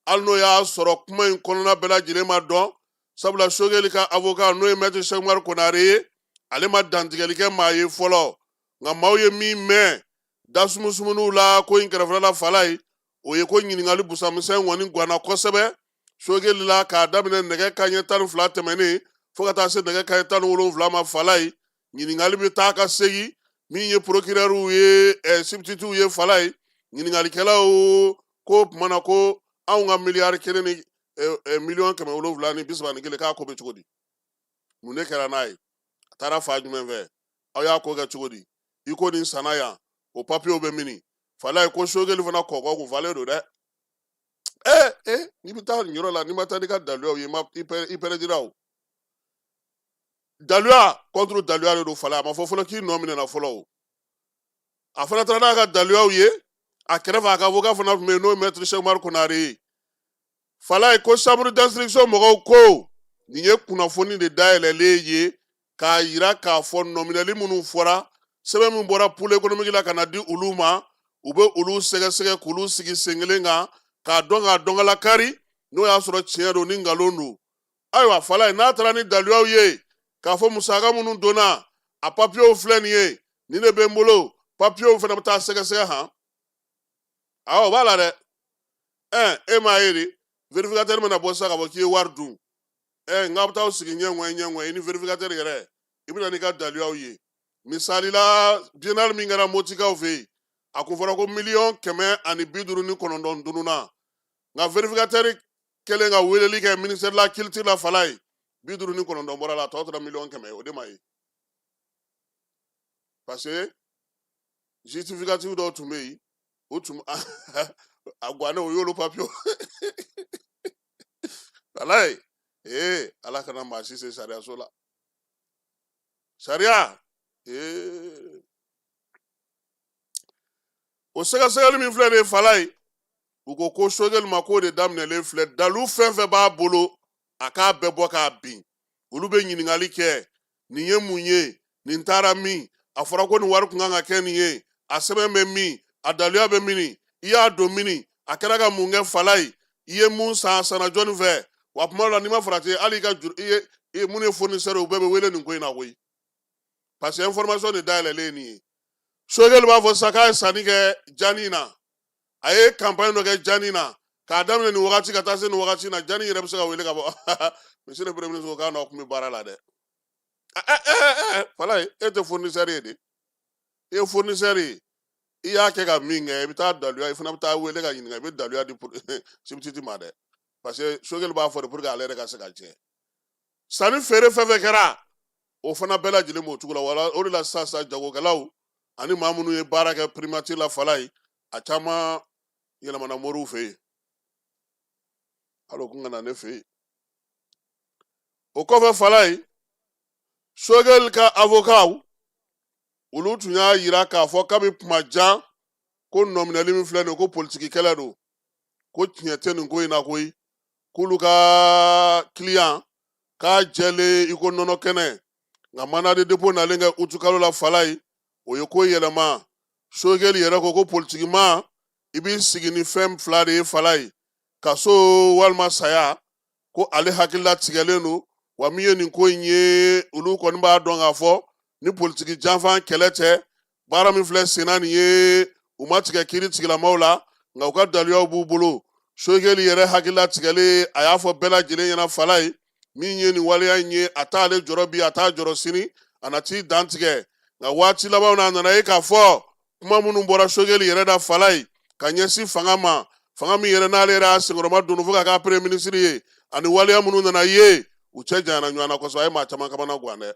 Hali n'o y'a sɔrɔ kuma in kɔnɔna bɛɛ lajɛlen ma dɔn, sabula Sogɛli ka avocat, n'o ye maître Cheick Oumar Konare ye, ale ma dantigɛli kɛ maa ye fɔlɔ. Nka maaw ye min mɛn da sumusumunuw la ko in kɛrɛfɛla la, Falaye, o ye ko ɲininkali busamisɛn kɔni ganna kosɛbɛ Sogɛli la k'a daminɛ nɛgɛ kanɲɛ 12 tɛmɛnen fo ka taa se nɛgɛ kanɲɛ 17 ma. Falaye, ɲininkali bɛ taa ka segin. Min ye procureur ye, substitut ye, Falaye, ɲininkalikɛlaw ko tuma na ko anw ka miliyari 1 ni miliyɔn 731, k'a ko bɛ cogo di? Mun de kɛra n'a ye? A taara fa jumɛn fɛ? Aw y'a ko kɛ cogo di? I ko nin sanna yan, o papiyew bɛ mini, Falaye? Ko Sogɛli fana kɔkɔ kun falen don dɛ. Ee ee, n'i bɛ taa nin yɔrɔ la, n'i ma taa n'i ka daluyaw ye, i pɛrɛdira. O daluya contre daluya de don, Falaye. A ma fɔ fɔlɔ k'i nɔ minɛna fɔlɔ. O a fana taara n'a ka daluyaw ye a kɛrɛfɛ. A ka avocat fana tun bɛ yen, n'o ye maître Cheick Oumar Konare ye, Falaye. Ko chambre d'instruction mɔgɔw ko nin ye kunnafoni de dayɛlɛlen ye k'a yira k'a fɔ nɔminɛli minnu fɔra, sɛbɛn min bɔra pôle économique la ka na di olu ma, u bɛ olu sɛgɛsɛgɛ k'olu sigi sen kelen kan k'a dɔn, k'a dɔnkala kari, n'o y'a sɔrɔ tiɲɛ don ni nkalon don. Ayiwa, Falaye, n'a taara ni daluyaw ye k'a fɔ musaka minnu donna, a papiyew filɛ nin ye, nin de bɛ n bolo, papiyew fana bɛ taa sɛgɛsɛgɛ han. Awɔ, o b'a la dɛ. E m'a ye de, vérificateur mana bɔ sisan k'a fɔ k'i ye wari dun, nka bɛ taa sigi ɲɛŋɛ ɲɛŋɛ i ni vérificateur yɛrɛ, i bɛ na n'i ka daluyaw ye. Misali la, biennale min kɛra Motikaw fɛ yen, a kun fɔra ko 159 miliyɔn tununna, nka vérificateur kɛlen ka weleli kɛ ministère de la culture la, Falaye, 59 bɔra la, a tɔ tora 100 miliyɔn ye. O de ma ye parce que justificatif dɔw tun bɛ yen, o tun a guwanɛ, o y'olu papiye. Falaye, ee, Ala kana maa si se sariyaso la. Sariya, ee, o sɛgɛsɛgɛli min filɛ nin ye, Falaye, u ko ko Sogɛli ma k'o de daminɛlen filɛ. Dalu fɛn fɛn b'a bolo, a k'a bɛɛ bɔ k'a bin. Olu bɛ ɲininkali kɛ: nin ye mun ye? Nin taara min? A fɔra ko nin wari kun kan ka kɛ nin ye, a sɛbɛn bɛ min? A daluya bɛ min? I y'a don min? A kɛra ka mun kɛ? Falaye, i ye mun san? A sanna jɔnni fɛ? Wa kuma dɔ la, n'i ma farati, hali i ka juru, i ye i ye mun ye, fournisseur, u bɛɛ bɛ wele nin ko in na koyi, parce que information de dayɛlɛlen ye nin ye. Sogɛli b'a fɔ sisan k'a ye sanni kɛ jani na, a ye campagne dɔ kɛ jani na k'a daminɛ nin wagati ka taa se nin wagati na. Jani yɛrɛ bɛ se ka wele ka bɔ: monsieur le premier ministre, ko k'a n'aw kun bɛ baara la dɛ. Falaye, e tɛ fournisseur ye de, e ye fournisseur ye, i y'a kɛ ka min kɛ, i bɛ taa daluya, i fana bɛ taa wele ka ɲininka, i bɛ daluya di substitut ma dɛ, parce que Sogɛli b'a fɔ de pour que ale yɛrɛ ka se ka jɛ. Sanni feere fɛn fɛn kɛra, o fana bɛɛ lajɛlen b'o cogo la. Wala o de la sisan sisan, jagokɛlaw ani maa minnu ye baara kɛ primature la, Falaye, a caman yɛlɛmana moriw fɛ yen, hali o kun ka na ne fɛ yen. O kɔfɛ, Falaye, Sogɛli ka avocat, olu tun y'a yira k'a fɔ kabi kuma jan ko nɔminɛli min filɛ nin ye, ko politiki kɛlɛ don, ko tiɲɛ tɛ nin ko in na koyi, k'olu ka client k'a jɛlen i ko nɔnɔ kɛnɛ. Nka mandat de dépôt nalen kɛ utukalo la, Falaye, o ye ko yɛlɛma. Sogɛli yɛrɛ ko ko politikima, i b'i sigi ni fɛn fila de ye, Falaye: kaso walima saya. Ko ale hakilila tigɛlen don. Wa min ye nin ko in ye, olu kɔni b'a dɔn k'a fɔ ni politiki janfan kɛlɛ tɛ. Baara min filɛ senna nin ye, u ma tigɛ kiiri tigilamaw la, nka u ka daluyaw b'u bolo. Sogɛli yɛrɛ hakilila tigɛlen, a y'a fɔ bɛɛ lajɛlen ɲɛna, Falaye, min ye nin waleya in ye, a t'ale jɔrɔ bi, a t'a jɔrɔ sini, a na t'i dantigɛ. Nka waati labanw na, a nana ye k'a fɔ kuma minnu bɔra Sogɛli yɛrɛ da, Falaye, ka ɲɛsin fanga ma, fanga min yɛrɛ n'ale yɛrɛ y'a senkɔrɔma don fo ka k'a premier ministre ye, ani waleya minnu nana ye, u cɛ janyana ɲɔgɔn na kosɛbɛ. A ye maa caman kamana gan dɛ.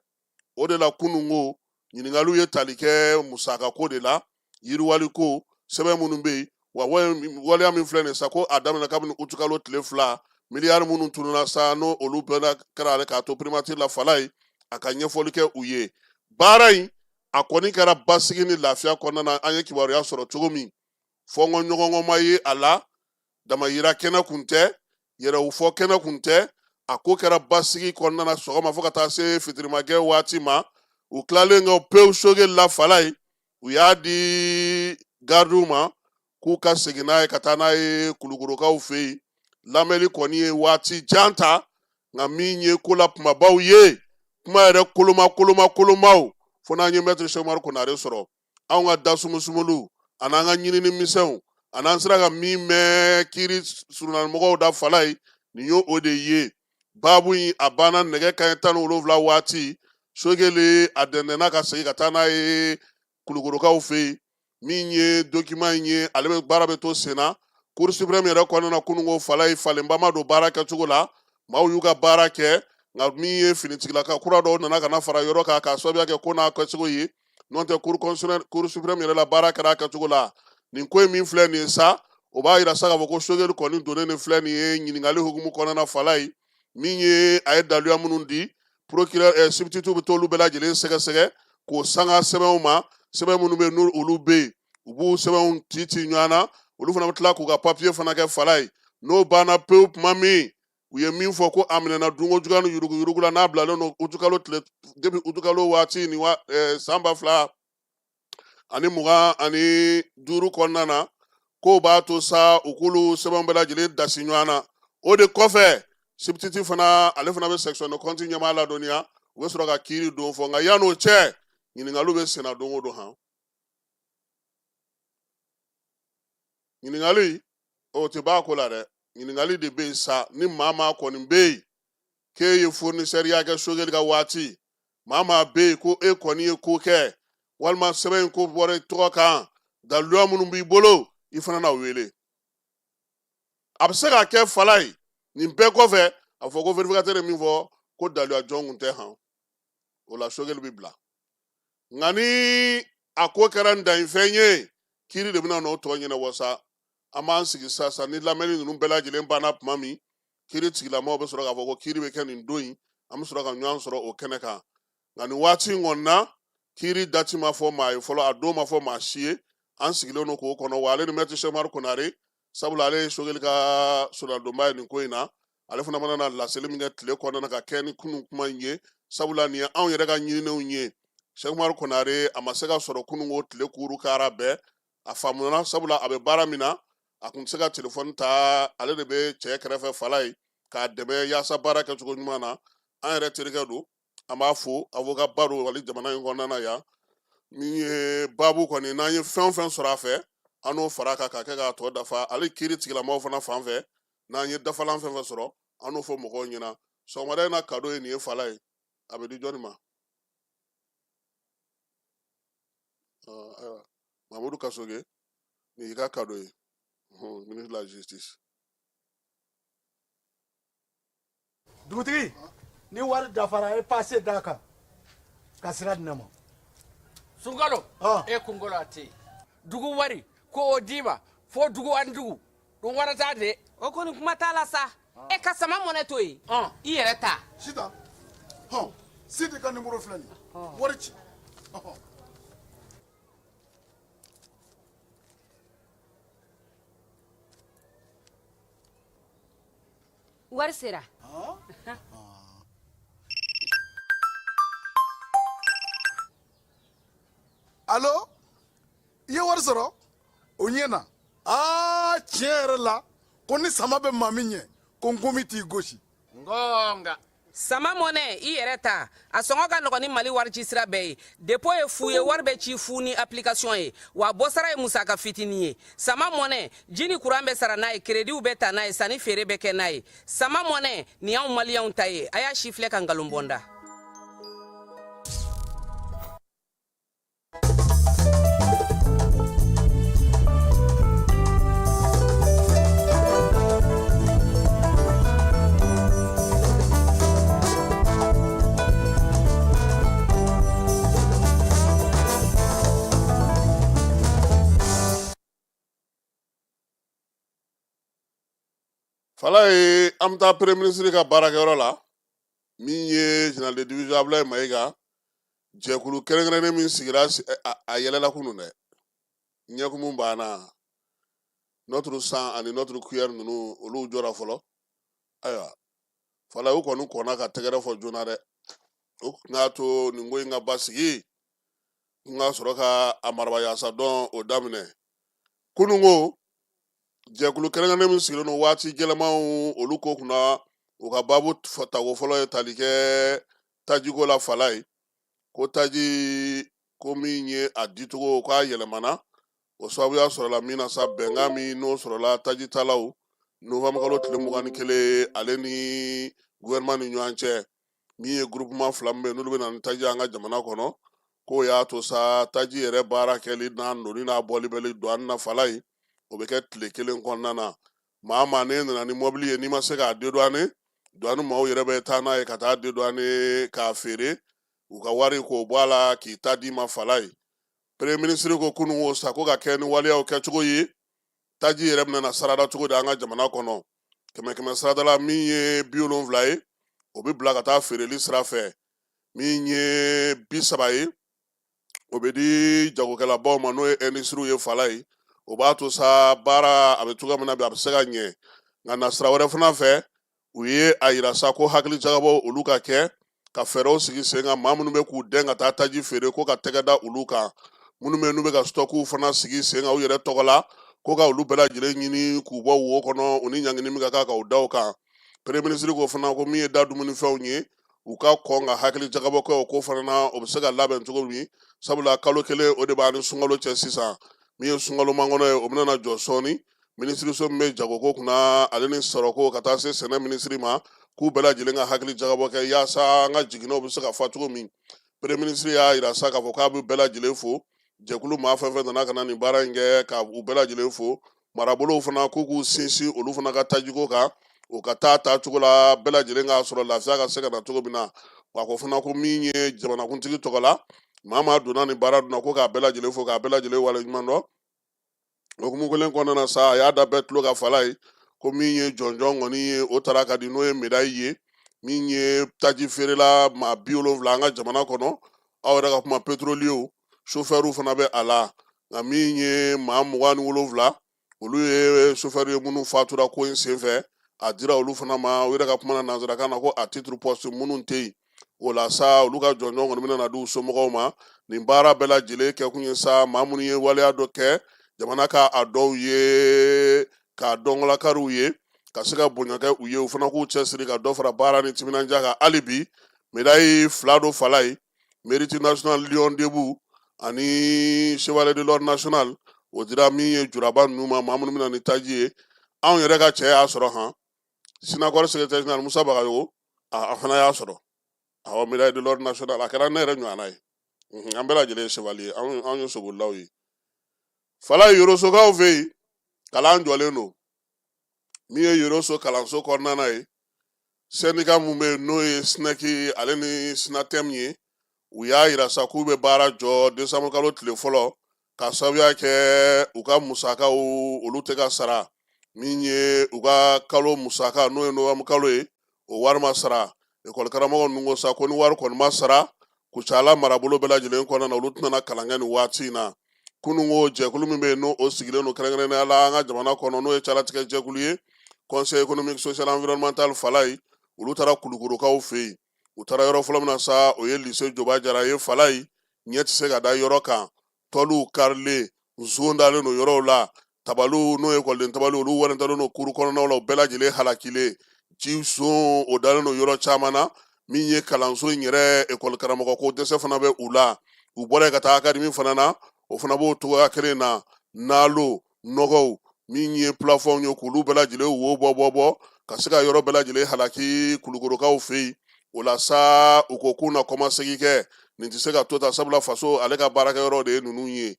O de la, kunun ko ɲininkaliw ye tali kɛ musakako de la, yiriwali ko, sɛbɛn minnu bɛ yen. Wa waleya min filɛ nin sa, ko a daminɛ kabini utukalo tile 2, miliyari minnu tununa sa, n'o olu bɛɛ kɛra ale k'a to primature la, Falaye, a ka ɲɛfɔli kɛ u ye. Baara in, a kɔni kɛra basigi ni lafiya kɔnɔna na. An ye kibaruya sɔrɔ cogo min, fɔnkɔ ɲɔgɔnkɔ ma ye a la, damayira kɛnɛ kun tɛ, yɛrɛw fɔ kɛnɛ kun tɛ. A ko kɛra basigi kɔnɔna na sɔgɔma fo ka taa se fitirimakɛ waati ma. U tilalen kɔ pewu Sogɛli la, Falaye, u y'a di garidiw ma k'u ka segin n'a ye ka taa n'a ye Kulukorokaw fɛ yen. Lamɛnni kɔni ye waati jan ta, nka min ye ko la kumabaw ye, kuma yɛrɛ koloma koloma kolomaw, fo n'an ye maître Cheick Oumar Konare sɔrɔ. Anw ka da sumusumulu an'an ka ɲinini misɛnw an'an sera ka min mɛn kiiri surunanimɔgɔw da, Falaye, nin ye o de ye. Baabu in, a banna nɛgɛ kanɲɛ 17 waati. Sogɛli, a dɛndɛnna ka segin ka taa n'a ye Kulukorokaw fɛ yen. Min ye document in ye, ale bɛ baara bɛ to sen na Cour suprême yɛrɛ kɔnɔna na. Kununko, Falaye, falenba ma don baara kɛcogo la. Maaw y'u ka baara kɛ, nka min ye finitigilaka kura dɔw nana ka na fara yɔrɔ kan k'a sababuya kɛ ko n'a kɛcogo ye. N'o tɛ, cour constitutionnelle, Cour suprême yɛrɛ la, baara kɛra a kɛcogo la. Nin ko in min filɛ nin ye sa, o b'a yira sa k'a fɔ ko Sogɛli kɔni donnen nin filɛ nin ye ɲininkali hukumu kɔnɔna na, Falaye. Min ye a ye daluya minnu di, procureur substitut bɛ t'olu bɛɛ lajɛlen sɛgɛsɛgɛ k'o sanga sɛbɛnw ma. Sɛbɛn minnu bɛ yen, n'olu olu bɛ yen, u b'u sɛbɛnw ci ci ɲɔgɔn na. Olu fana bɛ tila k'u ka papiye fana kɛ, Falaye. N'o banna pewu tuma min, u ye min fɔ ko a minɛna dunko juguya ni yuruguyurugu la, n'a bilalen don utukalo tile, depuis utukalo waati ni wa san 2025 kɔnɔna na, k'o b'a to sa u k'olu sɛbɛnw bɛɛ lajɛlen dasi ɲɔgɔn na. O de kɔfɛ, substitut fana, ale fana bɛ section de compte ɲɛmaa ladɔnniya, u bɛ sɔrɔ ka kiiri don fɔ. Nka yann'o cɛ, ɲininkaliw bɛ senna don o don. Han, ɲininkali o tɛ b'a ko la dɛ. Ɲininkali de bɛ yen sa. Ni maa maa kɔni bɛ yen k'e ye fournisseur ya kɛ Sogɛli ka waati, Maa maa bɛ yen ko e kɔni ye ko kɛ walima sɛbɛn in ko bɔra i tɔgɔ kan, daluya minnu b'i bolo, i fana na wele. A bɛ se ka kɛ fala ye nin bɛɛ kɔfɛ, a fɔ ko vérificateur ye min fɔ ko daluya jɔn kun tɛ han, o la Sogɛli bɛ bila. Nka ni a ko kɛra dannifɛn ye, kiiri de bɛna n'o tɔ ɲɛnabɔ sa. An b'an sigi sisan, ni lamɛnni ninnu bɛɛ lajɛlen banna tuma min, kiiri tigilamaw bɛ sɔrɔ k'a fɔ ko kiiri bɛ kɛ nin don in, an bɛ sɔrɔ ka ɲɔgɔn sɔrɔ o kɛnɛ kan. Nka nin waati in kɔni na, kiiri dati ma fɔ maa ye fɔlɔ, a don ma fɔ maa si ye. An sigilen don k'o kɔnɔ wa. Ale ni mɛtiri Sɛkumaru Konare, sabula ale ye Sogɛli ka sonadonba ye nin ko in na, ale fana mana na laseli min kɛ tile kɔnɔna na ka kɛ ni kunun kuma in ye, sabula nin ye anw yɛrɛ ka ɲininenw ye. Sɛkumaru Konare, a ma se ka sɔrɔ kunun ko tile kuru kara bɛɛ a faamuna, sabula a bɛ baara min na, a kun tɛ se ka telefɔni ta. Ale de bɛ cɛ kɛrɛfɛ fala ye k'a dɛmɛ yaasa baara kɛcogo ɲuman na. An yɛrɛ terikɛ don, an b'a fo, avocat ba don wali jamana in kɔnɔna na yan. Min ye baabu kɔni, n'an ye fɛn o fɛn sɔrɔ a fɛ, an n'o fara a kan ka kɛ k'a tɔ dafa. Ale kiiri tigilamɔgɔw fana fan fɛ, n'an ye dafalan fɛn fɛn sɔrɔ, an n'o fɔ mɔgɔw ɲɛna. Sɔgɔmada in na, kado ye nin ye fala ye, a bɛ di jɔnni ma? Ayiwa, Mamudu Kasoge, nin y'i ka kado ye, ministre de la justice. Dugutigi, ni wari dafara, e pase d'a kan ka sira di ne ma. Sunkalo, e kunkolo a tɛ yen. Dugu wari ko o d'i ma fo dugu ani dugu dun warata de. O kɔni kuma t'a la sa. E ka sama mɔnɛ to yen, i yɛrɛ ta. Sitan, hɔn, Sidi ka nimoro filɛ nin ye, wari ci. Wari sera. Alo, i ye wari sɔrɔ? O ɲɛna. Aa, tiɲɛ yɛrɛ la, ko ni sama bɛ maa min ɲɛ, ko nkomi t'i gosi. Ngonga. Sama mɔnɛ, i yɛrɛ ta, a sɔngɔ ka nɔgɔn ni Mali warici sira bɛɛ ye. Dépôt ye fu ye, wari bɛ ci fu ni application ye, wa bɔsara ye musaka fitinin ye. Sama mɔnɛ, ji ni kuran bɛ sara n'a ye, kerediw bɛ ta n'a ye, sanni feere bɛ kɛ n'a ye. Sama mɔnɛ, nin y'anw maliyɛnw ta ye. A y'a si filɛ ka nkalon bɔ n da. Fala ye, an bɛ taa premier ministre ka baarakɛyɔrɔ la, min ye général de division Abulaye Mayiga. Jɛkulu kɛrɛnkɛrɛnnen min sigira, a yɛlɛla kunun dɛ, ɲɛkumu banna. Notre sang ani notre cuillère ninnu, olu jɔra fɔlɔ. Ayiwa Fala, u kɔni kɔnna ka tɛgɛrɛ fɔ joona dɛ. O tun y'a to nin ko in ka basigi, n ka sɔrɔ ka a marabayasa dɔn o daminɛ kununko. Jɛkulu kɛrɛnkɛrɛnnen min sigilen don waati gɛlɛmanw olu ko kunna, u ka baabu tako fɔlɔ ye tali kɛ tajiko la. Fala ye, ko taji ko min ye a dicogo k'a yɛlɛmana, o sababuya sɔrɔla min na sa, bɛnkan min n'o sɔrɔla tajitalaw novembre kalo tile 21 ale ni gouvernement ni ɲɔgɔn cɛ, min ye groupement fila min bɛ yen n'olu bɛ na ni taji an ka jamana kɔnɔ, k'o y'a to sa taji yɛrɛ baara kɛli n'a donni n'a bɔli bɛli douane na fala ye, o bɛ kɛ tile kelen kɔnɔna na. Maa maa n'e nana ni mɔbili ye, n'i ma se k'a dédouaner, douane maaw yɛrɛ bɛ taa n'a ye ka taa dédouaner k'a feere, u ka wari k'o bɔ a la k'i ta d'i ma. Fala ye, premier ministre ko kunun ko sa ko ka kɛ ni waleyaw kɛcogo ye, taji yɛrɛ bɛna na sarada cogo di an ka jamana kɔnɔ? Kɛmɛ kɛmɛ sarada la, min ye 70 ye, o bɛ bila ka taa feereli sira fɛ, min ye 30 ye, o bɛ di jagokɛlabaw ma, n'o ye industrie ye. Fala ye, o b'a to sa baara a bɛ cogoya min na bi, a bɛ se ka ɲɛ. Nka nasira wɛrɛ fana fɛ, u ye a yira sa ko hakili jagabɔ olu ka kɛ ka fɛɛrɛw sigi sen kan, maa minnu bɛ k'u dɛn ka taa taji feere, ko ka tɛgɛ da olu kan, minnu bɛ n'u bɛ ka stɔkuw fana sigi sen kan u yɛrɛ tɔgɔ la, ko ka olu bɛɛ lajɛlen ɲini k'u bɔ wo kɔnɔ, u ni ɲangini min ka kan k'u da o kan. Premier ministre ko fana ko min ye da dumunifɛnw ye, u ka kɔn ka hakili jagabɔ kɛ o ko fana na, o bɛ se ka labɛn cogo min, sabula kalo kelen o de b'an ni sunkalo cɛ sisan. Min ye sunkalo makɔnɔ ye, o bɛna na jɔ sɔɔni. Minisiriso min bɛ jagoko kunna ale ni sɔrɔko ka taa se sɛnɛ minisiri ma, K'u bɛɛ lajɛlen ka hakili jagabɔ kɛ yaasa an ka jiginɛw bɛ se ka fa cogo min. Premier ministre y'a yira sa k'a fɔ k'a bɛ bɛɛ lajɛlen fo, jɛkulu maa fɛn fɛn nana ka na nin baara in kɛ, ka u bɛɛ lajɛlen fo. Marabolow fana k'u k'u sinsin olu fana ka tajiko kan, o ka taa taacogo la, bɛɛ lajɛlen k'a sɔrɔ lafiya ka se ka na cogo min na. Wa ko fana ko min ye jamanakuntigi tɔgɔ la, maa maa donna nin baara dun na, ko k'a bɛɛ lajɛlen fo, k'a bɛɛ lajɛlen waleɲuman dɔn. Hukumu kelen kɔnɔna na sa, a y'a da bɛɛ tulo ka fala ye ko min ye jɔnjɔn kɔni ye, o taara ka di, n'o ye médaille ye, min ye taji feerela maa 70 an ka jamana kɔnɔ, aw yɛrɛ ka kuma pétrolier chauffeur fana bɛ a la. Nka min ye maa 27, olu ye chauffeur ye minnu fatura ko in senfɛ, a dira olu fana ma. U yɛrɛ ka kuma na nansarakan na ko à titre posthume, minnu tɛ yen, o la sa, olu ka jɔnjɔn kɔni bɛna na di u somɔgɔw ma. Nin baara bɛɛ lajɛlen kɛkun ye sa, maa minnu ye waleya dɔ kɛ jamana ka a dɔw ye, k'a dɔnkɔlakariw ye, ka se ka bonya kɛ u ye, u fana k'u cɛsiri ka dɔ fara baara ni timinandiya kan. Hali bi médaille fila don fala ye, mérite national lion debout ani chevalier de l'ordre national, o dira min ye juraba ninnu ma, maa minnu bɛna ni taji ye. Anw yɛrɛ ka cɛ y'a sɔrɔ han, Synacor secrétaire général Musa Bagayogo, a fana y'a sɔrɔ. Awɔ, médaille de l'ordre national, a kɛra ne yɛrɛ ɲɔgɔnna ye. An bɛɛ lajɛlen ye chevalier, anw ye sobolilaw ye. Fala Yorosokaw fɛ yen, kalan jɔlen don. Min ye Yoroso kalanso kɔnɔna na ye, syndicat mun bɛ yen, n'o ye SNEC ale ni SYNATEM ye, u y'a yira sa k'u bɛ baara jɔ décembre kalo tile fɔlɔ, ka sababuya kɛ u ka musakaw olu tɛ ka sara. Min ye u ka kalo musaka, n'o ye novembre kalo ye, o wari ma sara. Ekɔli karamɔgɔ ninnu ko sa ko ni wari kɔni ma sara Kucala marabolo bɛɛ lajɛlen kɔnɔna na, olu tɛna kalan kɛ nin waati in na. Kunun ko jɛkulu min bɛ yen, n'o sigilen don kɛrɛnkɛrɛnnenya la an ka jamana kɔnɔ, n'o ye calatigɛ jɛkulu ye, Conseil économique social environnemental, Falayi, olu taara Kulukorokaw fɛ yen. U taara yɔrɔ fɔlɔ min na sa, o ye lycée Joba Jara ye. Falayi, ɲɛ tɛ se ka da yɔrɔ kan, tɔliw karilen, nson dalen don yɔrɔw la, tabaliw, n'o ye ekɔliden tabaliw, olu wɛrɛntalen don kuru kɔnɔnaw la, u bɛɛ lajɛlen halakilen, ji son o dalen don yɔrɔ caman na. Min ye kalanso in yɛrɛ ekɔli karamɔgɔ ko dɛsɛ fana bɛ u la. U bɔra yen ka taa académie fana na, o fana b'o cogoya kelen na. Nalo nɔgɔw, min ye plafɔnw ye, k'olu bɛɛ lajɛlen wo bɔ bɔ bɔ ka se ka yɔrɔ bɛɛ lajɛlen halaki Kulukorokaw fɛ yen. O la sa, u ko k'u na kɔmasegin kɛ, nin tɛ se ka to tan, sabula faso ale ka baarakɛyɔrɔ de ye ninnu ye.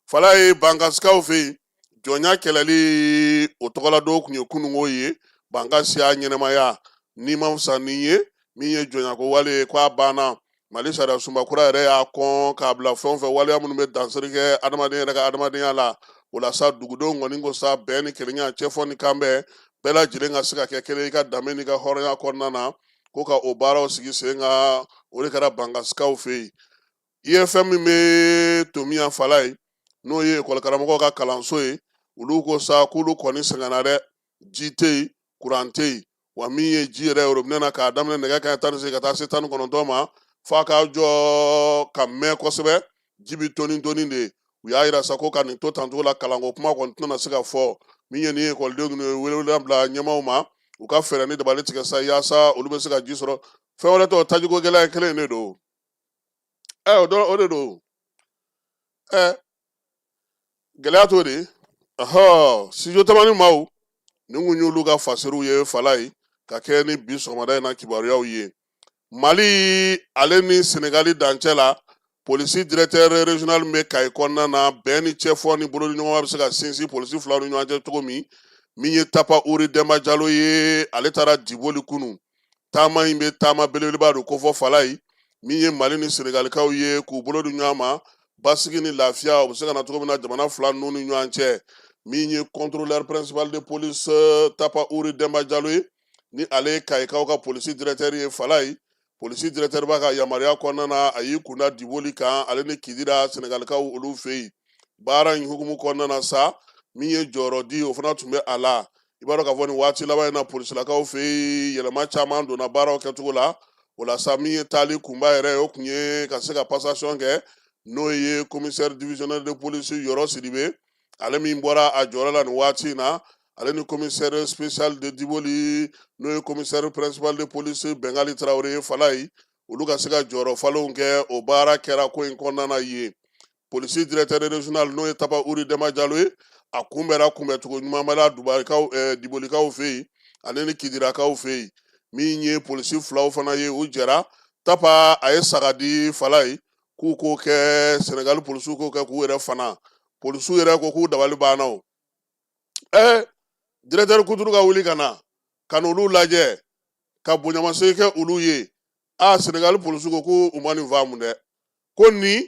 Falaye Bankasikaw fɛ yen, jɔnya kɛlɛli o tɔgɔladon tun ye kununko ye. Bankasiya ɲɛnamaya n'i ma fisa ni ye, min ye jɔnyako wale ye, k'a banna. Mali sariya sunba kura yɛrɛ y'a kɔn k'a bila fɛn o fɛn waleya minnu bɛ dansiri kɛ adamadenya yɛrɛ ka adamadenya la. O la sa, dugudenw kɔni ko sa, bɛn ni kelenya, cɛfɔ ni kanbɛn, bɛɛ lajɛlen ka se ka kɛ kelen i ka danbe n'i ka hɔrɔnya kɔnɔna na, ko ka o baaraw sigi sen kan. O de kɛra Bankasikaw fɛ yen. I ye fɛn min bɛ Tomiya Falaye, n'o ye ekɔli karamɔgɔw ka kalanso ye, olu ko sa k'olu kɔni sɛgɛnna dɛ, ji tɛ yen, kuran tɛ yen. Wa min ye ji yɛrɛ robinet na, k'a daminɛ nɛgɛ kanɲɛ 18 ka taa se 19 ma, f'a ka jɔ ka mɛn kosɛbɛ, ji bɛ toni toni de. U y'a yira sa ko ka nin to tancogo la, kalanko kuma kɔni tɛna se ka fɔ. Min ye nin ekɔliden ninnu ye, weleweleda bila ɲɛmaaw ma, u ka fɛɛrɛ ni dabali tigɛ sa, yaasa olu bɛ se ka ji sɔrɔ. Fɛn wɛrɛ tɛ, tajiko gɛlɛya kelen de don. O dɔrɔn o de don. Gɛlɛya t'o de. Ɔhɔ, studio Tamani maaw, nin kun y'olu ka fasiriw ye Falaye, ka kɛ ni bi sɔgɔmada in na kibaruyaw ye. Mali ale ni Senegali dancɛ la, polisi directeur régional min bɛ Kayi kɔnɔna na, bɛn ni cɛfɔ ni bolodiɲɔgɔnma bɛ se ka sinsin polisi filaw ni ɲɔgɔn cɛ cogo min, min ye Tapa Uri Dɛnba Jalo ye, ale taara Diboli kunun. Taama in bɛ taama belebeleba don kofɔ Falaye, min ye Mali ni Senegalikaw ye k'u bolo di ɲɔgɔn ma, basigi ni lafiya o bɛ se ka na cogo min na jamana fila ninnu ni ɲɔgɔn cɛ. Min ye contrôleur principal de police Tapa Uri Dɛnba Jalo ye, ni ale ye Kayikaw ka polisi directeur ye Falaye, polisi directeur b'a ka yamaruya kɔnɔna na, a y'i kunda Diboli kan, ale ni Kidira Senegalikaw olu fɛ yen. Baara in hukumu kɔnɔna na sa, min ye jɔyɔrɔ di, o fana tun bɛ a la. I b'a dɔn k'a fɔ nin waati laban in na, polisilakaw fɛ yen, yɛlɛma caman donna baaraw kɛcogo la. O la sa, min ye taali kunba yɛrɛ ye, o tun ye ka se ka passation kɛ, n'o ye commissaire divisionnaire de police Yɔrɔ Sidibe, ale min bɔra a jɔyɔrɔ la nin waati in na, ale ni commissaire spécial de Diboli, n'o ye commissaire principal de police Bɛngali Tarawele ye Falaye, olu ka se ka jɔyɔrɔ falenw kɛ. O baara kɛra ko in kɔnɔna na yen. Polisi directeur régional, n'o ye Tapa Uri Dɛnba Jalo ye, a kunbɛra kunbɛcogo ɲuman la Dubarikaw, Dibolikaw fɛ yen, ale ni Kidirakaw fɛ yen. Min ye polisi filaw fana ye, u jɛra. Tapa a ye saga di Falayi k'u k'o kɛ, Senegali polisiw k'o kɛ k'u yɛrɛ fana. Polisiw yɛrɛ ko k'u dabali banna. O directeur Kuturu ka wuli ka na ka n'olu lajɛ ka bonyamasegin kɛ olu ye. A Senegali polisiw ko k'u ma nin faamu dɛ, ko nin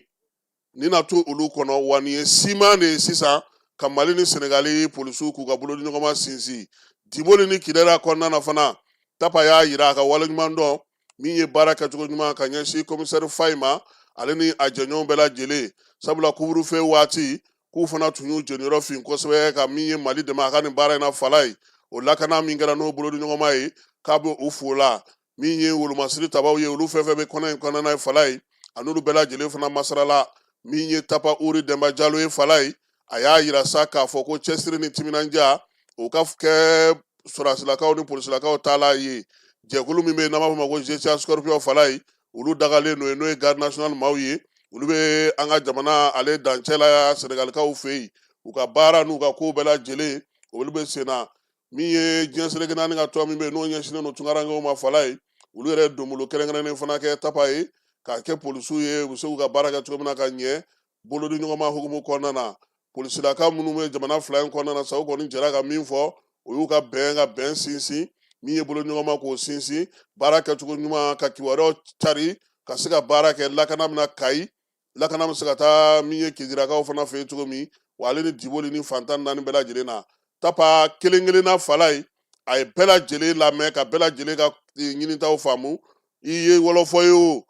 nin na to olu kɔnɔ wa nin ye siman de ye sisan ka Mali ni Senegali polisiw k'u ka bolodiɲɔgɔnma sinsin. Diboli ni Kidali kɔnɔna na fana, Tapa y'a yira a ka waleɲuman dɔn min ye baara kɛcogo ɲuman ka ɲɛsin komisɛri Fayi ma, ale ni a jɛɲɔgɔn bɛɛ lajɛlen, sabula couvre-feu waati k'u fana tun y'u jeniyɔrɔ fin kosɛbɛ ka min ye Mali dɛmɛ a ka nin baara in na. Falayi, o lakana min kɛra n'o bolodiɲɔgɔnma ye, k'a bɛ u fo la. Min ye wolomasiri tabaw ye, olu fɛn fɛn bɛ kɔnɔ in kɔnɔna ye, Falayi a n'olu bɛɛ lajɛlen fana masarala. Min ye Tapa Uri Dɛnba Jalo ye, Falayi a y'a yira sa k'a fɔ ko cɛsiri ni timinandiya o ka kɛ sɔrɔdasilakaw ni polisilakaw taala ye. Jɛkulu min bɛ yen n'an b'a fɔ ma ko GCA Scorpion, Falayi olu dagalen don yen, n'o ye garde nationale maaw ye, olu bɛ an ka jamana ale dancɛ la Senegalikaw fɛ yen. U ka baara n'u ka kow bɛɛ lajɛlen olu bɛ sen na. Min ye diɲɛ seleke naani ka tɔn min bɛ yen n'o ɲɛsinnen don tunkarankew ma, Falayi olu yɛrɛ donbolo kɛrɛnkɛrɛnnen fana kɛ Tapa ye k'a kɛ polisiw ye, u bɛ se k'u ka baara kɛ cogo min na ka ɲɛ bolodi ɲɔgɔnma hukumu kɔnɔna na. Polisilaka minnu bɛ jamana fila in kɔnɔna na sa, u kɔni jɛra ka min fɔ, o y'u ka bɛn ka bɛn sinsin, min ye bolo ɲɔgɔnma k'o sinsin, baara kɛcogo ɲuman ka kibaruyaw cari ka se ka baara kɛ. Lakana bɛna Kayi, lakana bɛ se ka taa min ye Kedirakaw fana fɛ yen cogo min wa, ale ni Diboli ni fantan naani bɛɛ lajɛlen na. Tapa kelen kelenna, Falayi a ye bɛɛ lajɛlen lamɛn ka bɛɛ lajɛlen ka ɲinitaw faamu. I ye wɔlɔfɔ ye o,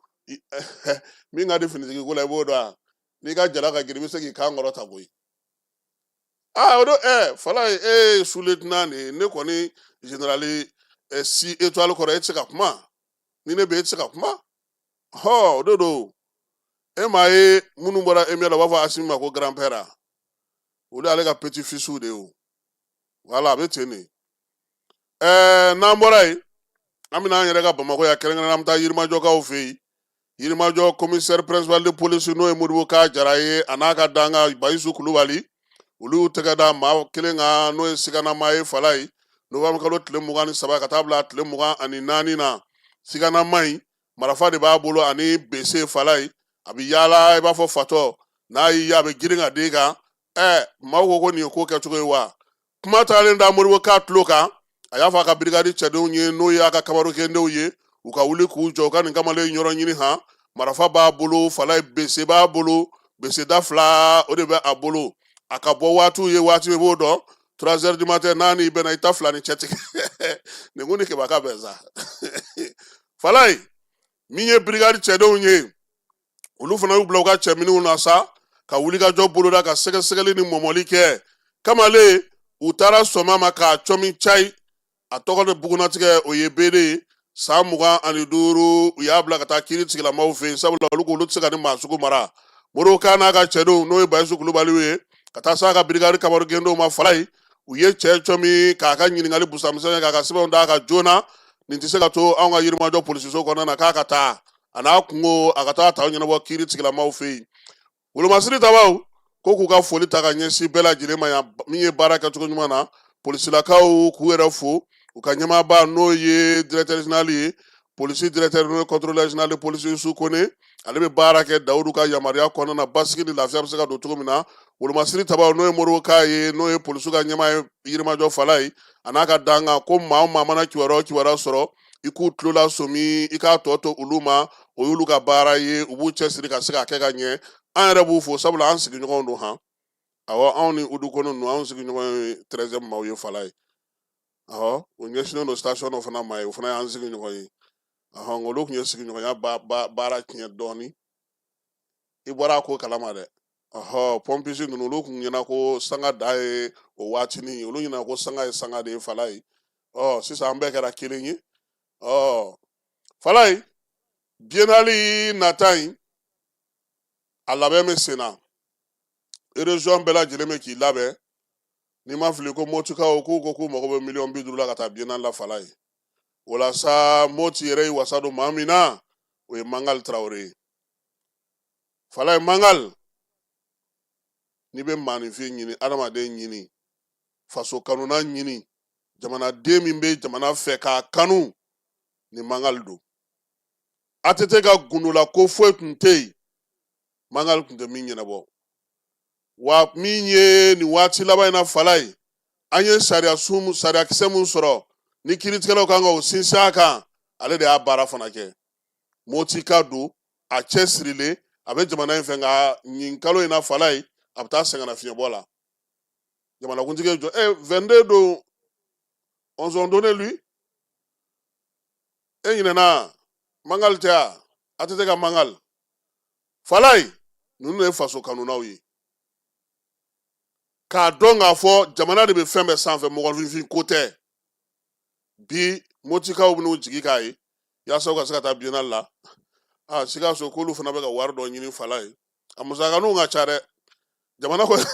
min ka di finitigi ko la, i b'o dɔn wa? N'i ka jala ka girin, i bɛ se k'i kan kɔrɔta koyi. Aa, o don Falayi, e ye sous-lieutenant de ye, ne kɔni général six étoiles kɔrɔ, e tɛ se ka kuma ni ne bɛ, e tɛ se ka kuma. Hɔ, o de don. E m'a ye minnu bɔra EMIA la, u b'a fɔ Asimi ma ko grand père, olu y'ale ka petit fils de ye o. Wala a bɛ ten de. N'an bɔra yen, an bɛna an yɛrɛ ka Bamakɔ yan, kɛrɛnkɛrɛnnenya an bɛ taa Yirimajɔkaw fɛ yen. Yirimajɔ commissaire principal de police, n'o ye Modibo Ka Jara ye, a n'a ka dankan Bayisu Kulubali, olu y'u tɛgɛ da maa kelen kan n'o ye siganama ye, Falayi, novembre kalo tile 23 ka taa bila tile 24 na. Siganama in, marafa de b'a bolo ani bese. Falayi a bɛ yaala i b'a fɔ fatɔ, n'a y'i ye a bɛ girin ka den kan. Maaw ko ko nin ye ko kɛcogo ye wa? Kuma taalen da Modibo Ka tulo kan, a y'a fɔ a ka birigadi cɛdenw ye, n'o y'a ka kabarukendenw ye, u ka wuli k'u jɔ u ka nin kamalen yɔrɔ ɲini. Han, marafa b'a bolo, Falayi, bese b'a bolo, bese da fila o de bɛ a bolo. A ka bɔ waatiw ye waati min, i b'o dɔn, 3 heures du matin, n'a n'i bɛnna, i ta fila ni cɛtigɛ nin kun ni keba ka bɛn sa. Falayi, min ye birigadi cɛdenw ye, olu fana y'u bila u ka cɛminiw na sa ka wulikajɔ boloda ka sɛgɛsɛgɛli ni mɔmɔli kɛ. Kamalen, u taara sɔmɔ ma k'a cɔmi cayi, a tɔgɔ de bugunatigɛ o ye bere ye, san 25. U y'a bila ka taa kiiri tigilamaw fɛ yen, sabula olu ko olu tɛ se ka ni maa sugu mara. Modibo Ka n'a ka cɛdenw, n'o ye Bayisu Kulubaliw ye, ka taa s'a ka birigadi kamaru gendenw ma, Falayi u ye cɛ cɔmi k'a ka ɲininkali busamisɛn k'a ka sɛbɛnw d'a ka joona. Nin tɛ se ka to anw ka Yirimajɔ polisiso kɔnɔna na, k'a ka taa a n'a kungo, a ka taa ta ɲɛnabɔ kiiri tigilamaw fɛ yen. Wolomasiri tabaw ko k'u ka foli ta ka ɲɛsin bɛɛ lajɛlen ma yan, min ye baara kɛcogo ɲuman na. Polisilakaw k'u yɛrɛ fo, u ka ɲɛmaaba n'o ye directeur général ye, polisi directeur, n'o ye contrôleur général de police Yusu Kone, ale bɛ baara kɛ Dawudu ka yamaruya kɔnɔna na, basigi ni lafiya bɛ se ka don cogo min na. Wolomasiri tabaw, n'o ye Modibo Ka ye, n'o ye polisiw ka ɲɛmaa ye Yirimajɔ, Falayi a n'a ka dankan ko maa o maa mana kibaruya o kibaruya sɔrɔ, i k'u tulo lasɔmi, i k'a tɔ to olu ma, o y'olu ka baara ye, u b'u cɛsiri ka se k'a kɛ ka ɲɛ. An yɛrɛ b'u fo, sabula an sigiɲɔgɔnw don. Han, awɔ, anw ni udu kɔnɔ ninnu, anw sigiɲɔgɔn ye 13e maaw ye, Falayi. Awɔ, o ɲɛsinnen don station dɔ fana ma ye, o fana y'an sigiɲɔgɔn ye. Ɔhɔn, olu tun ye sigiɲɔgɔnya baara tiɲɛ dɔɔni, i bɔra a ko kalama dɛ. Ɔhɔ, pɔnpisi ninnu, olu tun ɲɛna ko sanga da ye o waatinin, olu ɲɛna ko sanga ye sanga de ye, Falayi. Ɔ, sisan an bɛɛ kɛra kelen ye. Ɔ, Falayi, biennale nata in, a labɛn bɛ sen na, région bɛɛ lajɛlen bɛ k'i labɛn. N'i ma fili ko Motikaw k'u ko k'u mago bɛ miliyɔn 50 la ka taa biennale la, Falayi. O la sa, Moti yɛrɛ y'i wasa don maa min na, o ye Mangali Tarawele ye, Falayi. Mangali, n'i bɛ maaninfin ɲini, adamaden ɲini, faso kanuna ɲini, jamanaden min bɛ jamana fɛ k'a kanu. Ni Mangali don. ATT ka gundola ko foyi tun tɛ yen Mangali tun tɛ min ɲɛnabɔ. Wa min ye nin waati laban in na, Falaye, an ye sariya sun, sariyakisɛ mun sɔrɔ ni kiiritigɛlaw kan ka o sinsin a kan, ale de y'a baara fana kɛ. Motika don, a cɛ sirilen, a bɛ jamana in fɛ, nka nin kalo in na, Falaye, a bɛ taa sɛgɛnnafiɲɛbɔ la. Jamanakuntigi ye jɔ 22 don, on donné lui. E ɲinɛna Mangali tɛ a ATT ka Mangali. Falaye, ninnu ye faso kanunaw ye, k'a dɔn k'a fɔ jamana de bɛ fɛn bɛɛ sanfɛ, mɔgɔninfin ko tɛ. Bi Motikaw bɛn'u jigi k'a ye yaasa u ka se ka taa biennale la. A Sikaso k'olu fana bɛ ka wari dɔ ɲini, Falaye, a musakaninw ka ca dɛ. Jamana kɔni,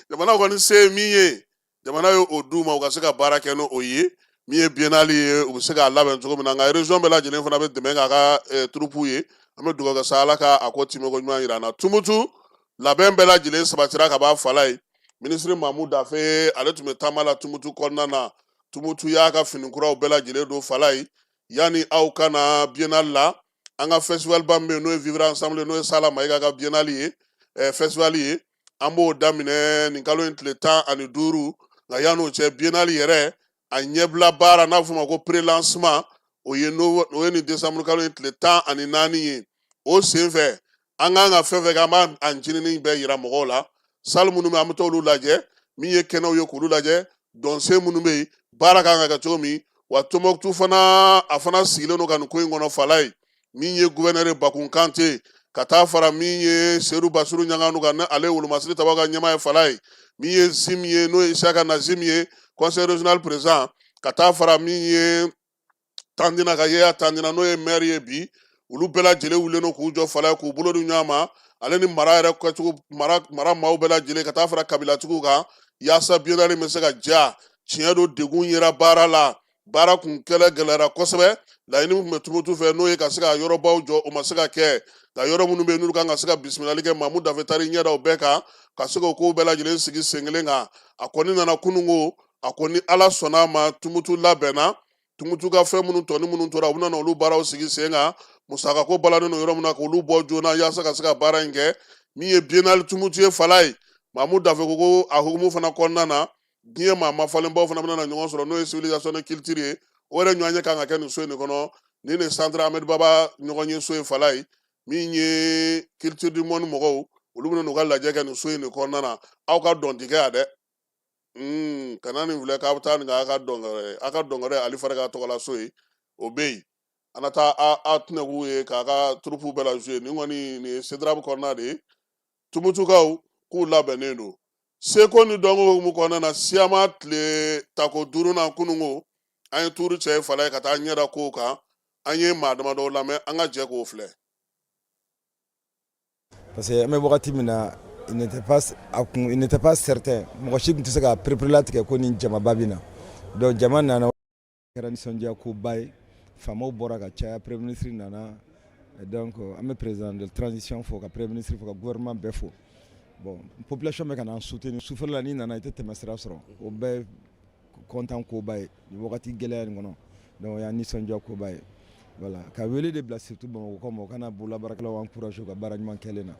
jamana kɔni se ye min ye, jamana ye o d'u ma u ka se ka baara kɛ n'o ye. Min ye biennale ye, u bɛ se k'a labɛn cogo min na, nka région bɛɛ lajɛlen fana bɛ dɛmɛ k'a ka troupe ye. An bɛ dugawu kɛ sa, Ala ka a ko timɛko ɲuman yira an na. Tumutu labɛn bɛɛ lajɛlen sabatira ka ban, Falaye. Minisiri Mamu Dafe, ale tun bɛ taama la Tumutu kɔnɔna na. Tumutu y'a ka fini kuraw bɛɛ lajɛlen don, Falaye, yanni aw ka na biennale la. An ka festival ba min bɛ yen, n'o ye Vivre ensemble, n'o ye Sala Mayiga ka biennale ye, festival ye, an b'o daminɛ nin kalo in tile 15. Nka yan'o cɛ, biennale yɛrɛ a ɲɛbila baara, n'a bɛ f'o ma ko pré-lancement, o ye no o ye nin décembre kalo in tile 14 ye. O sen fɛ, an kan ka fɛn fɛn kɛ, an b'a a ɲinini bɛɛ yira mɔgɔw la. Salle minnu bɛ, an bɛ t'olu lajɛ, min ye kɛnɛw ye, k'olu lajɛ, dɔnsen minnu bɛ yen, baara kan ka kɛ cogo min. Wa Tɔnbɔkutu fana, a fana sigilen don ka nin ko in kɔnɔ, Falaye. Min ye gouverneur Bakun Kante, ka taa fara min ye Sedu Basiru Ɲanganu kan, ni ale ye wolomasiri tabaw ka ɲɛmaa ye, Falaye. Min ye Zim ye, n'o ye Isaka Nazim ye, conseil régional président, ka taa fara min ye Tandina ka Yeya Tandina, n'o ye maire ye bi, olu bɛɛ lajɛlen wulilen don k'u jɔ, Falaye, k'u bolo di ɲɔgɔn ma, ale ni mara yɛrɛ kɛcogo, mara maaw bɛɛ lajɛlen, ka taa fara kabilatigiw kan, yaasa biennale bɛ se ka diya. Tiɲɛ don, degun yera baara la, baara kun kɛlɛ gɛlɛyara kosɛbɛ. Laɲini min tun bɛ Tumutu fɛ, n'o ye ka se ka yɔrɔbaw jɔ, o ma se ka kɛ. Nka yɔrɔ minnu bɛ yen, n'olu kan ka se ka bisimilali kɛ, Mamu Dafe taara ɲɛ da o bɛɛ kan ka se k'o kow bɛɛ lajɛlen sigi sen kelen kan. A kɔni nana kununko, a ko ni Ala sɔnna a ma, Tumutu labɛnna. Tumutu ka fɛn minnu tɔni minnu tora, u bɛna olu baaraw sigi sen kan. Musakako balannen don yɔrɔ min na, k'olu bɔ joona yaasa ka se ka baara in kɛ. Min ye biennale Tumutu ye, Falaye, Mamu Dafe ko a hukumu fana kɔnɔna na, diɲɛ maa mafalenbaw fana bɛna ɲɔgɔn sɔrɔ, n'o ye civilisation ni culture ye. O yɛrɛ ɲɔgɔn ye kan ka kɛ nin so in de kɔnɔ. Nin de centre Ahmed Baba ɲɔgɔn ye so ye, Falaye. Min ye culture du monde mɔgɔw, olu bɛna n'u ka lajɛ kɛ nin so in de kɔnɔna na. Aw ka dɔn ti kɛ yan dɛ. Kana nin filɛ k'a bɛ taa nin kɛ aw ka dɔnkɛyɔrɔ ye. Aw ka dɔnkɛyɔrɔ ye Ali Farika tɔgɔla so ye, o bɛ yen. An na taa a tɛnɛ k'u ye k'a ka troupe bɛɛ la jouer. Nin kɔni, nin ye CEDRAP kɔnɔna de ye. Tumutukaw k'u labɛnnen don seko ni dɔnko hukumu kɔnɔna na. Siyama tile tako duurunan kununko, an ye tuuru cɛ ye, Falaye, ka taa ɲɛda kow kan. An ye maa damadɔw lamɛn, an ka jɛ k'o filɛ. Parce que an bɛ wagati min na, il n'était pas a kun, il n'était pas certain, mɔgɔ si tun tɛ se ka pereperelatigɛ ko nin jamaba bɛ na. Donc jama nana, kɛra nisɔndiya koba ye. Faamaw bɔra ka caya, premier ministre nana. Donc an bɛ président de transition fo, ka premier ministre fo, ka gouvernement bɛɛ fo. Bon, population bɛ ka n'an soutenir. Sufɛla la, n'i nana, i tɛ tɛmɛ sira sɔrɔ. O bɛɛ content koba ye nin wagati gɛlɛya nin kɔnɔ. Donc o y'an nisɔndiya koba ye. Voilà, ka wele de bila surtout Bamakɔ ma, u kana bololabaarakɛlaw encourager u ka baara ɲuman kɛlen na.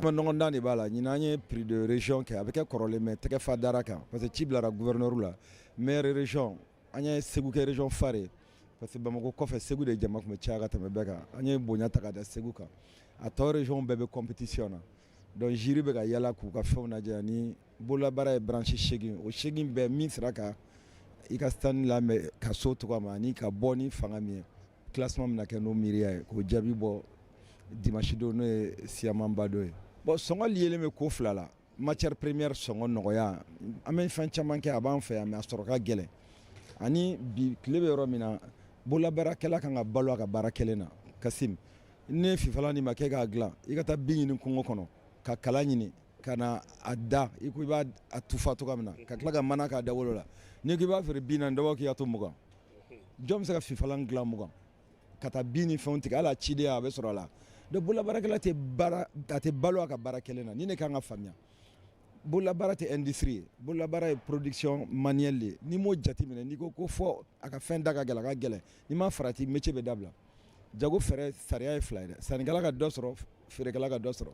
Voilà, ɲɔgɔndan de b'a la. Ɲinan, an ye prix de région kɛ. A bɛ kɛ kɔrɔlen, mais tɛgɛ fa dara kan, parce que ci bilara gouverneur la, maire région. An ye Segu kɛ région phare ye, parce que Bamakɔ kɔfɛ, Segu de jama tun bɛ caya ka tɛmɛ bɛɛ kan. An ye bonya ta ka da Segu kan. A tɔ région bɛɛ bɛ compétition na. Donc jury bɛ ka yala k'u ka fɛnw lajɛ. Ani bololabaara ye branche 8, o 8 bɛɛ, min sera ka i ka stand lamɛn ka so cogoya ma, ani ka bɔ ni fanga min ye, classement bɛna kɛ n'o miiriya ye, k'o jaabi bɔ dimanche don, n'o ye siyamanba don ye. Bon, sɔngɔ liyelen bɛ ko fila la: matière première sɔngɔ nɔgɔya, an bɛ fɛn caman kɛ, a b'an fɛ yan, mais a sɔrɔ ka gɛlɛn. Ani bi tile bɛ yɔrɔ min na, bololabaarakɛla kan ka balo a ka baara kelen na. Kasim, ne ye fifalan d'i ma k'e k'a dilan, i ka taa bin ɲini kungo kɔnɔ, ka kala ɲini ka na a da, i ko i b'a a tufa cogoya min na, ka tila ka mana k'a dawolo la, n'i ko i b'a feere 40, dɔ b'a k'i ka to 20. Jɔn bɛ se ka fifalan dilan 20, ka taa bin ni fɛnw tigɛ, hali a cidenya a bɛ sɔrɔ a la? Donc bololabaarakɛla tɛ baara, a tɛ balo a ka baara kelen na. Ni ne kan ka faamuya. Bololabaara tɛ industrie ye, bololabaara ye production manuelle de ye. N'i m'o jateminɛ, n'i ko ko fɔ a ka fɛn da ka gɛlɛn, a ka gɛlɛn, n'i ma farati, métier bɛ dabila. Jago fɛɛrɛ sariya ye fila ye dɛ: sannikɛla ka dɔ sɔrɔ, feerekɛla ka dɔ sɔrɔ.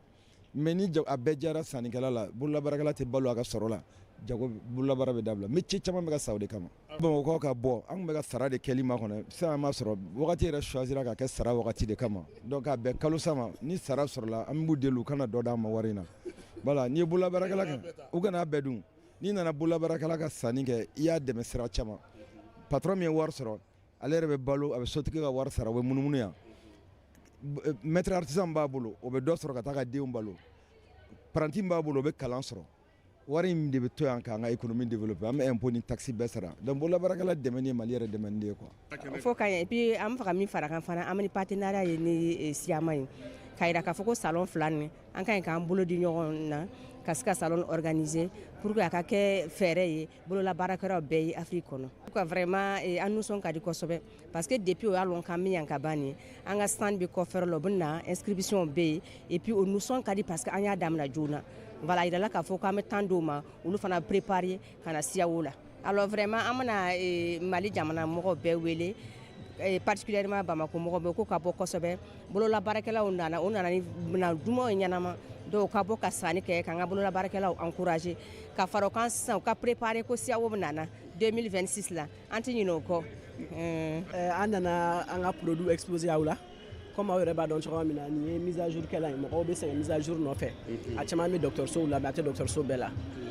Mais ni a bɛɛ diyara sannikɛla la, bololabaarakɛla tɛ balo a ka sɔrɔ la, jago bololabaara bɛ dabila. Métier caman bɛ ka sa o de kama. Bamakɔ ka bɔ, an tun bɛ ka sara de kɛli makɔnɔ. Sisan an b'a sɔrɔ wagati yɛrɛ choisira ka kɛ sara wagati de kama. Donc k'a bɛn kalo sa ma, ni sara sɔrɔla, an b'u deli u kana dɔ d'an ma wari in na. Voilà, n'i ye bololabaarakɛla kan, u kana bɛɛ dun. N'i nana bololabaarakɛla ka sanni kɛ, i y'a dɛmɛ sira caman. Patron min ye wari sɔrɔ, ale yɛrɛ bɛ balo, a bɛ sotigi ka wari sara, o bɛ munumunu yan. Maître artisan b'a bolo, o bɛ dɔ sɔrɔ ka taa ka denw balo. Apprenti b'a bolo, o bɛ kalan sɔrɔ. Wari in de bɛ to yan k'an ka économie développer. An bɛ impôt ni taxe bɛɛ sara. Donc bololabaarakɛla dɛmɛni ye Mali yɛrɛ dɛmɛni de ye quoi. Fo ka ɲɛ. Et puis an bɛ fɛ ka min fara kan fana, an bɛ ni partenariat ye ni SIAMA ye, k'a yira k'a fɔ ko salon fila nin, an ka ɲi k'an bolo di ɲɔgɔn na ka se ka salon organiser pour que a ka kɛ fɛɛrɛ ye bololabaarakɛlaw bɛɛ ye Afrique kɔnɔ. Ka vraiment an nisɔn ka di kosɛbɛ, parce que depuis o y'a lɔn k'an bɛ yan ka ban nin, an ka stand bɛ kɔfɛyɔrɔ la, u bɛ na, inscription bɛ yen. Et puis o nisɔn ka di parce que an y'a daminɛ joona. Voilà, a yirala k'a fɔ k'an bɛ temps d'o ma, olu fana préparer ka na CIAO la. Alors vraiment, an bɛna Mali jamana mɔgɔw bɛɛ wele, particulièrement Bamako mɔgɔw bɛɛ, ko ka bɔ kosɛbɛ. Bololabaarakɛlaw nana, o nana ni minɛn dumanw ɲɛnama dɔw, ka bɔ ka sanni kɛ, k'an ka bololabaarakɛlaw encourager ka fara o kan. Sisan u ka préparer ko CIAO nana 2026 la, an tɛ ɲinɛ o kɔ. An nana an ka produit exposé aw la. Comme aw yɛrɛ b'a dɔn cogoya min na, nin ye mise à jour kɛla ye. Mɔgɔw bɛ sɛgɛn mise à jour nɔfɛ. A caman bɛ dɔgɔtɔrɔsow la, mais a tɛ dɔgɔtɔrɔso bɛɛ la.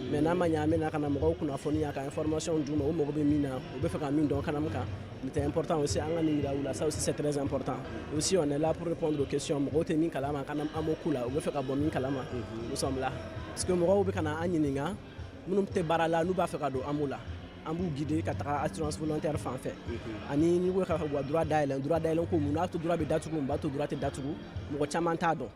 Mais n'a ma ɲɛ, an bɛ na ka na mɔgɔw kunnafoniya, ka information d'u ma, u mago bɛ min na, u bɛ fɛ ka min dɔn CANAM kan. Il était important aussi an ka nin yira u la. Ça aussi, c'est très important. Aussi, on est là pour répondre aux questions. Mɔgɔw tɛ min kalama CANAM AMO ko la, u bɛ fɛ ka bɔ min kalama, nous sommes là. Parce que mɔgɔw bɛ ka na an ɲininka, minnu tɛ baara la, n'u b'a fɛ ka don AMO la, an b'u guider ka taga assurance volontaire fan fɛ. Ani n'i ko ka wa droit dayɛlɛ, droit dayɛlɛ ko mun n'a to droit bɛ datugu, mun b'a to droit tɛ datugu, mɔgɔ caman t'a dɔn.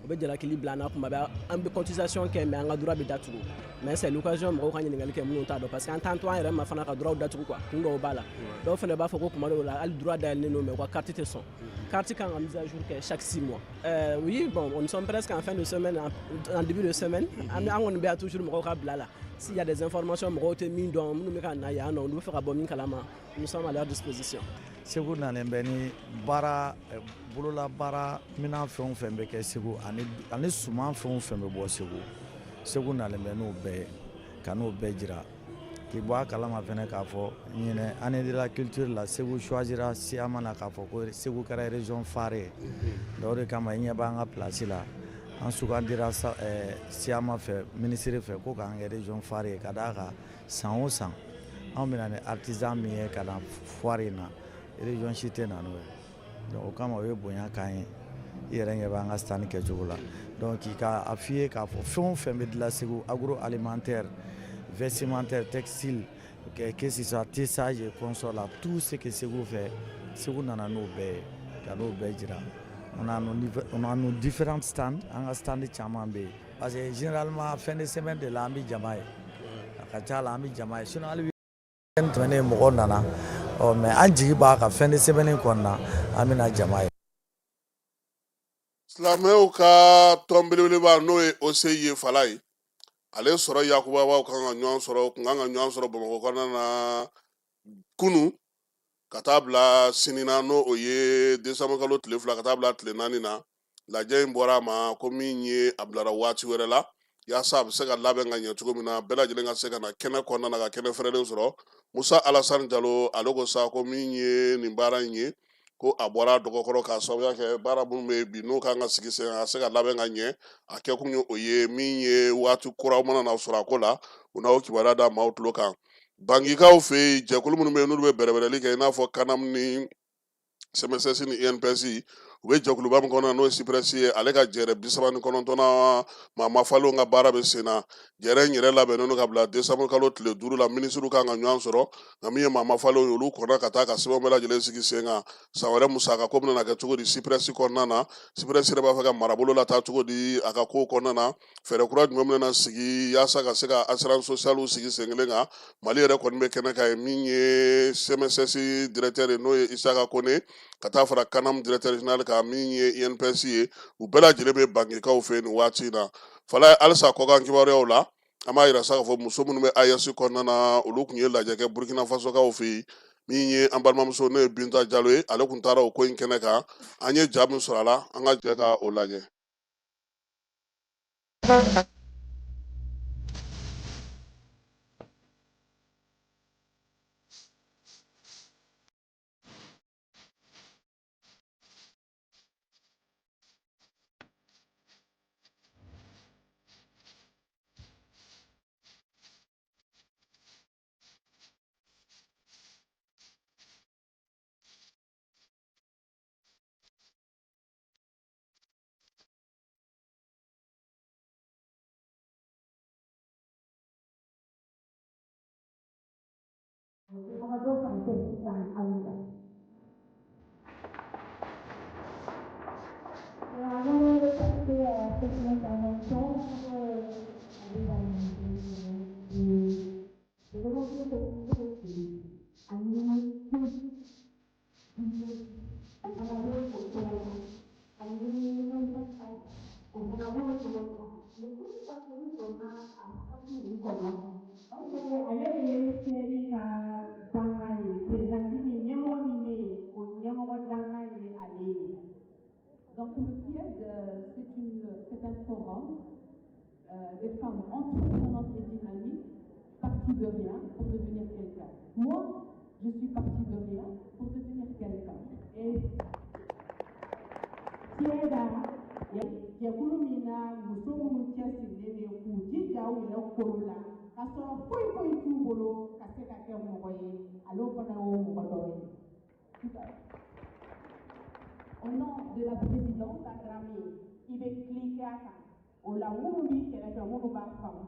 O bɛ jalakili bila an na kuma bɛɛ: an bɛ cotisation kɛ, mais an ka droit bɛ datugu. Mais c'est l'occasion mɔgɔw ka ɲininkali kɛ, minnu t'a dɔn, parce que an t'an to an yɛrɛ ma fana ka droit datugu quoi. Kun dɔw b'a la. Dɔw fana b'a fɔ ko kuma dɔw la, hali droit dayɛlɛlen don, mais u ka carte tɛ sɔn. Carte kan ka mise à jour kɛ chaque 6 mois. Oui, bon, nous sommes presque en fin de semaine, en début de semaine. An kɔni bɛ yan toujours mɔgɔw ka bila la. S'il y a des informations, mɔgɔw tɛ min dɔn, minnu bɛ ka na yan nɔ, olu bɛ fɛ ka bɔ min kalama, nous sommes à leur disposition. Segu nalen bɛ ni baara bololabaara minɛn fɛn o fɛn bɛ kɛ Segu, ani suman fɛn o fɛn bɛ bɔ Segu, Segu nalen bɛ n'o bɛɛ ye ka n'o bɛɛ jira. K'i bɔ a kalama fɛnɛ k'a fɔ ɲinɛ année de la culture la, Segu choisira SIAMA na k'a fɔ ko Segu kɛra région phare ye. Donc o de kama, i ɲɛ b'an ka place la, an sugandira SIAMA fɛ, ministre fɛ, ko k'an kɛ région phare ye, ka d'a kan san o san anw bɛ na ni artisan min ye ka na foire in na, région si tɛ na n'o ye. Donc o kama, o ye bonya k'an ye. I yɛrɛ ɲɛ b'an ka stand kɛcogo la. Donc k'i ka a f'i ye k'a fɔ fɛn o fɛn bɛ dilan Segu, agroalimentaire, vestimentaire, textile, que ce soit tissage et consort là, tout ce que Segu fait, Segu nana n'o bɛɛ ye ka n'o bɛɛ jira. On a nos différents stands. An ka stand caman bɛ yen, parce que généralement fin de semaine de la an bɛ jama ye. A ka ca la, an bɛ jama ye. Sinon hali week-end tɛmɛnen, mɔgɔw nana ɔ, mais an jigi b'a kan, fin de semaine kɔnɔna an bɛna jama ye. Silamɛw ka tɔn belebeleba, n'o ye OCI ye, fala ye, ale sɔrɔ yakubabaw kan ka ɲɔgɔn sɔrɔ, kun kan ka ɲɔgɔn sɔrɔ Bamakɔ kɔnɔna na kunu ka taa bila sini na, n'o o ye desanburu kalo tile 2 ka taa bila tile 4 na. Lajɛ in bɔra a ma ko min ye, a bilara waati wɛrɛ la, yaasa a bɛ se ka labɛn ka ɲɛ cogo min na, bɛɛ lajɛlen ka se ka na kɛnɛ kɔnɔna na ka kɛnɛ fɛrɛlen sɔrɔ. Musa Alasani Jalo, ale ko sa ko min ye nin baara in ye, ko a bɔra dɔgɔkɔrɔ k'a sababuya kɛ baara minnu bɛ yen bi, n'o kan ka sigi sen kan, ka se ka labɛn ka ɲɛ. A kɛkun ye o ye. Min ye waati kura mana na sɔrɔ a ko la, u n'aw kibaruya da maaw tulo kan. Bankikaw fɛ yen, jɛkulu minnu bɛ yen, n'olu bɛ bɛrɛbɛrɛli kɛ, i n'a fɔ CANAM ni CMSS ni INPS, u bɛ jɛkuluba min kɔnɔ, n'o ye CIPRES ye, ale ka jɛrɛ 39nan maa mafalenw ka baara bɛ sen na. Jɛrɛ in yɛrɛ labɛnnen don ka bila desanburu kalo tile 5 la, minisiriw kan ka ɲɔgɔn sɔrɔ. Nka min ye maa mafalenw ye, olu kɔnna ka taa ka sɛbɛnw bɛɛ lajɛlen sigi sen kan. San wɛrɛ musaka ko bɛna kɛ cogo di CIPRES kɔnɔna na? CIPRES yɛrɛ b'a fɛ ka marabolo lataa cogo di a ka kow kɔnɔna na? Fɛɛrɛ kura jumɛn bɛna sigi yaasa ka se ka assurance sociale sigi sen kelen kan? Mali yɛrɛ kɔni bɛ kɛnɛ kan ye. Min ye CMSS directeur ye, n'o ye Isaka Kone, ka taa fara CANAM directeur général kan, min ye INPS ye, u bɛɛ lajɛlen bɛ bankikaw fɛ nin waati in na. Fala, halisa kɔkan kibaruyaw la. An b'a yira sa k'a fɔ muso minnu bɛ AES kɔnɔna na, olu tun ye lajɛ kɛ Burkina Fasokaw fɛ yen. Min ye an balimamuso, n'o ye Binta Jalo ye, ale tun taara o ko in kɛnɛ kan. An ye ja min sɔrɔ a la, an ka jɛ ka o lajɛ. Alors, avant de passer à la prochaine intervention, aller dans de remonter Ale ye FIED ka dankan ye, président min, ɲɛmɔgɔ min bɛ yen, o ɲɛmɔgɔ dankan ye ale ye. Donc le FIED, c'est un forum des femmes entreprenantes et dynamiques, parties de rien pour devenir quelqu'un. Moi, je suis partie de rien pour devenir quelqu'un. Et FIED jɛkulu min na, muso minnu cɛsirilen bɛ k'u jija u yɛrɛ kolo la ka sɔrɔ foyi foyi t'u bolo ka se ka kɛ mɔgɔ ye, ale fana y'o mɔgɔ dɔ ye. Au nom de la présidente, Instagram ye, i bɛ cliquer a kan, o la minnu b'i kɛrɛfɛ, minnu b'a faamu,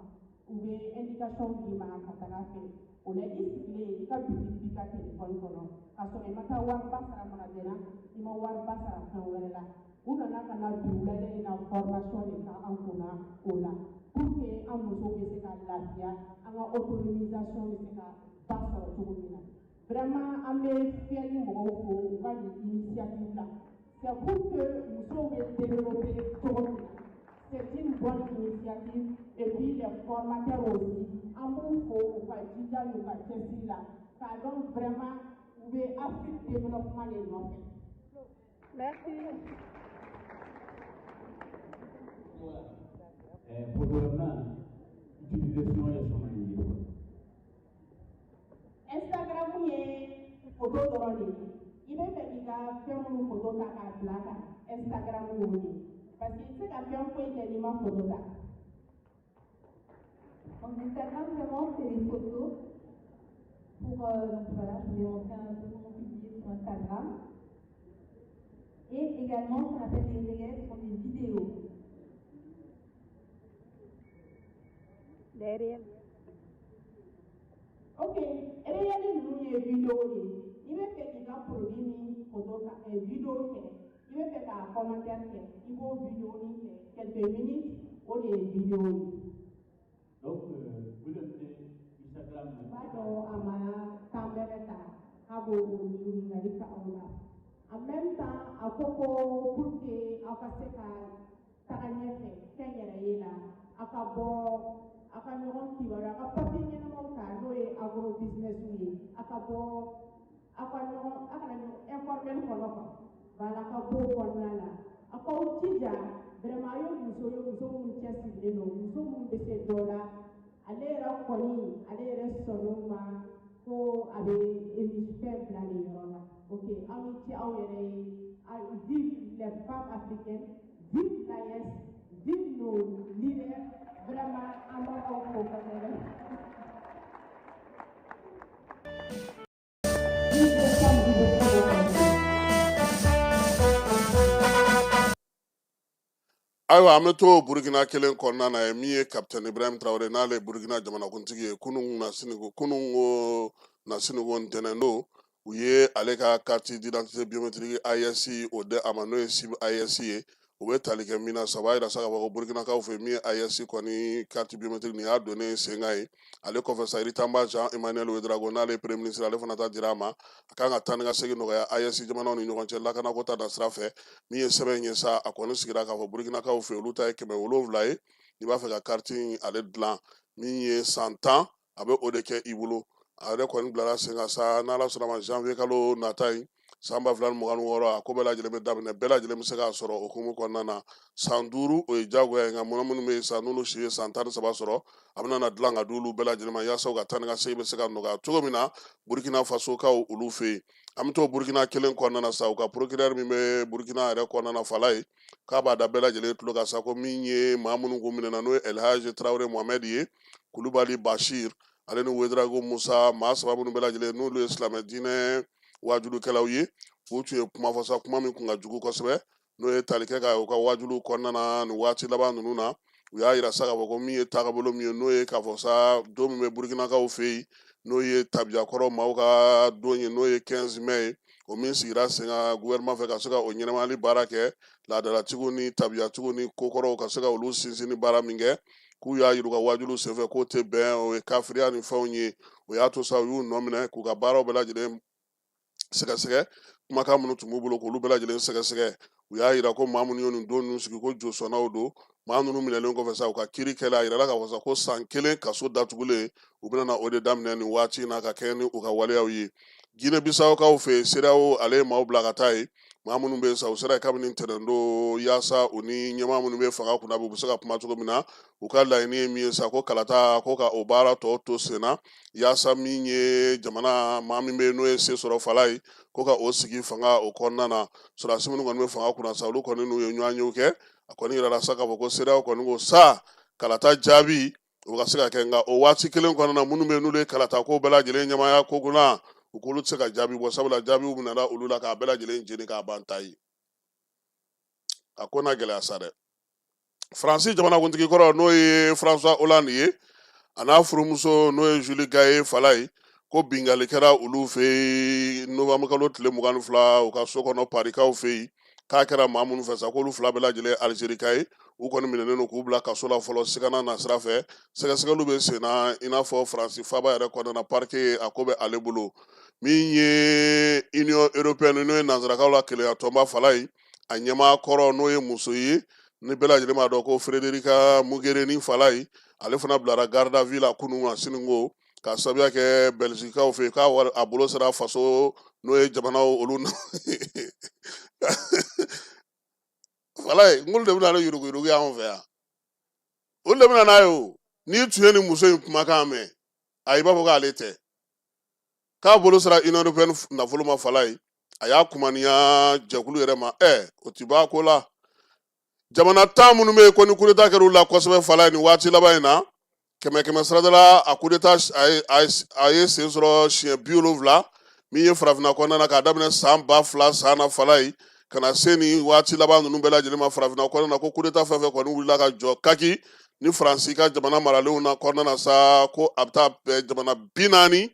u bɛ indication d'i ma ka taga fɛ. O la i sigilen, i ka boutique b'i ka téléphone kɔnɔ, ka sɔrɔ i ma taa wariba sara magasin na, i ma wariba sara fɛn wɛrɛ la. U nana ka na bi wulada in na formation de kɛ an kunna o la, pour que an musow bɛ se ka lafiya, an ka autonomisation bɛ se ka ba sɔrɔ cogo min na. Vraiment, an bɛ FIED mɔgɔw fo u ka nin initiative la. C'est pour que musow bɛ développer cogo min na. C'est une bonne initiative. Et puis les formateurs aussi, an b'u fo u ka jija n'u ka cɛsiri la, k'a dɔn vraiment u bɛ Afrique développement de nɔfɛ. Merci. Programme utilisation ye sɔnna ye. Instagram ye photo dɔrɔn de ye. I bɛ fɛ k'i ka fɛn minnu photo ta k'a bila kan, Instagram y'o de ye, parce que i tɛ se ka fɛn foyi kɛ n'i ma photo ta. Donc Instagram, vraiment, c'est les photos. Donc voilà, je vais montrer un peu comment publier sur Instagram. Et également, ce qu'on appelle les réels sont des vidéos. Les réels. Ok, réel ninnu ye vidéo de ye. I bɛ fɛ k'i ka produit min photo ta, vidéo kɛ, i bɛ fɛ k'a commentaire kɛ, i b'o vidéo nin kɛ quelques minutes, o de ye vidéo ye. Donc, vous avez Instagram. N b'a dɔn a ma temps bɛrɛ ta k'a b'o o ɲininkali kɛ aw la. En même temps, a ko ko pour que aw ka se ka taga ɲɛfɛ kɛnyɛrɛye la, aw ka bɔ, aw ka ɲɔgɔn kibaruya, aw ka papier ɲɛnamaw ta, n'o ye agro business ye, aw ka bɔ, aw ka ɲɔgɔn, aw kana ɲɔgɔn informel kɔnɔ quoi. Voilà, ka bɔ o kɔnɔna la. Aw k'aw jija vraiment, aw ye muso ye, muso minnu cɛsirilen don, muso minnu bɛ se dɔ la. Ale yɛrɛ kɔni, ale yɛrɛ sɔnn'o ma ko a bɛ fɛn bila nin yɔrɔ la. Ok, aw ni ce aw yɛrɛ ye. Vive les femmes africaines, vive l'AES, vive nos leaders. Vraiment, an b'aw fo kosɛbɛ. Vive les femmes du Burkina. Ayiwa, an bɛ to Burukina kelen kɔnɔna na ye. Min ye Capitaine Ibrahim Traoré, n'ale ye Burukina jamanakuntigi ye, kunun na siniko, kunun ko na siniko ntɛnɛn don, u ye ale ka carte d'identité biométrique AES o di a ma, n'o ye SIB AES ye. U bɛ tali kɛ min na sa, o b'a yira sa k'a fɔ ko Burukinakaw fɛ, min ye AES kɔni carte biométrique nin y'a donnen sen kan ye. Ale kɔfɛ sa, Iritanba Jean Emmanuel Ouedraogo, n'ale ye premier ministre, ale fana ta dira a ma. A kan ka taa ni ka segin nɔgɔya AES jamanaw ni ɲɔgɔn cɛ lakanako ta da sira fɛ. Min ye sɛbɛn in ye sa, a kɔni sigira k'a fɔ Burukinakaw fɛ, olu ta ye 700 ye. N'i b'a fɛ ka carte in ale dilan, Min ye san 10, a bɛ o de kɛ i bolo. A yɛrɛ kɔni bilara sen kan sa, n'Ala sɔnna ma, janvier kalo nata in, san 2026, a ko bɛɛ lajɛlen bɛ daminɛ, bɛɛ lajɛlen bɛ se k'a sɔrɔ o hukumu kɔnɔna na. San 5, o ye diyagoya ye, nka mɔgɔ minnu bɛ yen sa, n'olu si ye san 13 sɔrɔ, a bɛna na dilan ka di olu bɛɛ lajɛlen ma, yaasa u ka taa ni ka segin bɛ se ka nɔgɔya cogo min na Burkina Fasokaw olu fɛ yen. An bɛ to Burkina kelen kɔnɔna na sa, u ka procureur min bɛ Burkina yɛrɛ kɔnɔna na, fala ye k'a b'a da bɛɛ lajɛlen tulo kan sa, ko min ye maa minnu kun minɛna, n'o ye Elhaji Tarawele Mohamɛd ye, Kulubali Bashir, ale ni Wedrago Musa, maa saba minnu bɛɛ lajɛlen n'olu ye silamɛ diinɛ wajulikɛlaw ye, u tun ye kuma fɔ sa, kuma min kun ka jugu kosɛbɛ, n'o ye tali kɛ ka u ka wajuliw kɔnɔna na nin waati laban ninnu na. U y'a yira sa k'a fɔ ko min ye taabolo min ye, n'o ye k'a fɔ sa don min bɛ Burukinakaw fɛ yen, n'o ye tabiyakɔrɔ maaw ka don ye, n'o ye 15 mai ye, o min sigira sen kan gouvernement fɛ ka se ka o ɲɛnamayali baara kɛ, laadalatigiw ni tabiyatigiw ni kokɔrɔw ka se ka olu sinsin ni baara min kɛ, k'u y'a yir'u ka wajuliw senfɛ k'o tɛ bɛn, o ye kafiriya ni fɛnw ye. O y'a to sa u y'u nɔ minɛ k'u ka baaraw bɛɛ lajɛlen sɛgɛsɛgɛ, kumakan minnu tun b'u bolo k'olu bɛɛ lajɛlen sɛgɛsɛgɛ. U y'a yira ko maa minnu ye nin don ninnu sigi, ko josɔnnaw don. Maa ninnu minɛlen kɔfɛ sa, u ka kiiri kɛla, a yirala k'a fɔ sa ko san 1 kaso datugulen, u bɛna na o de daminɛ nin waati in na ka kɛɲɛ ni u ka waleyaw ye. Guinée Bissau-kaw fɛ yen, CEDEAO ale ye maaw bila ka taa yen, maa minnu bɛ yen sa, u sera yen kabini ntɛnɛndon, yaasa u ni ɲɛmaa minnu bɛ fanga kunna, u bɛ se ka kuma cogo min na. U ka laɲini ye min ye sa, ko kalata ko ka o baara tɔ to sen na, yaasa min ye jamana maa min bɛ yen n'o ye se sɔrɔ fala ye, ko ka o sigi fanga o kɔnɔna na. Sɔrɔdasi minnu kɔni bɛ fanga kunna sa, olu kɔni n'u ye ɲɔgɔnyew kɛ. A kɔni yirala sa k'a fɔ ko CEDEAO kɔni ko sa kalata jaabi o ka se ka kɛ, nka o waati kelen kɔnɔna na, minnu bɛ yen n'olu ye kalata ko bɛɛ lajɛlen ɲɛmaaya ko kunna, u k'olu tɛ se ka jaabi bɔ, sabula jaabiw minɛna olu la k'a bɛɛ lajɛlen jeni k'a ban ta ye. A ko na gɛlɛya sa dɛ. Faransi jamanakuntigi kɔrɔ, n'o ye François Hollande ye, a n'a furumuso, n'o ye Julie Gayet fala ye, ko binkanni kɛra olu fɛ yen novembre kalo tile 22, u ka so kɔnɔ Parikaw fɛ yen, k'a kɛra maa minnu fɛ sa, k'olu fila bɛɛ lajɛlen Alizerika ye. U kɔni minɛnen don k'u bila kaso la fɔlɔ sigana na sira fɛ, sɛgɛsɛgɛliw bɛ sen na. I n'a fɔ Faransi faaba yɛrɛ kɔnɔna na, parquet a ko bɛ ale bolo. Min ye Union européenne, n'o ye nansarakaw la kelenya tɔnba fala ye, a ɲɛmaa kɔrɔ, n'o ye muso ye ni bɛɛ lajɛlen b'a dɔn ko Federica Mogherini fala ye, ale fana bilara garde à vue la kunun na sininko, k'a sababuya kɛ Bɛlizikaw fɛ yen, k'a a bolo sera faso, n'o ye jamanaw olu na fala ye. N k'olu de bɛna ni yuruguyurugu y'anw fɛ yan, olu de bɛna n'a ye. O n'i tun ye nin muso in kumakan mɛn, a i b'a fɔ k'ale tɛ k'a bolo sera Union européenne nafolo ma fala ye, a y'a kumaniya jɛkulu yɛrɛ ma. O ti b'a ko la. Jamana 10 minnu bɛ yen ko ni coup d'état kɛra u la kosɛbɛ fala ye nin waati laban in na, kɛmɛ kɛmɛ sarada la, a coup d'état a ye sen sɔrɔ siɲɛ 70, min ye farafinna kɔnɔna na, k'a daminɛ san 2000 san na fala ye, ka na se nin waati laban ninnu bɛɛ lajɛlen ma farafinna kɔnɔna na, ko coup d'état fɛn fɛn kɔni wulila ka jɔ kaki ni Faransi ka jamana maralenw na kɔnɔna na sa, ko a bɛ taa bɛn jamana 45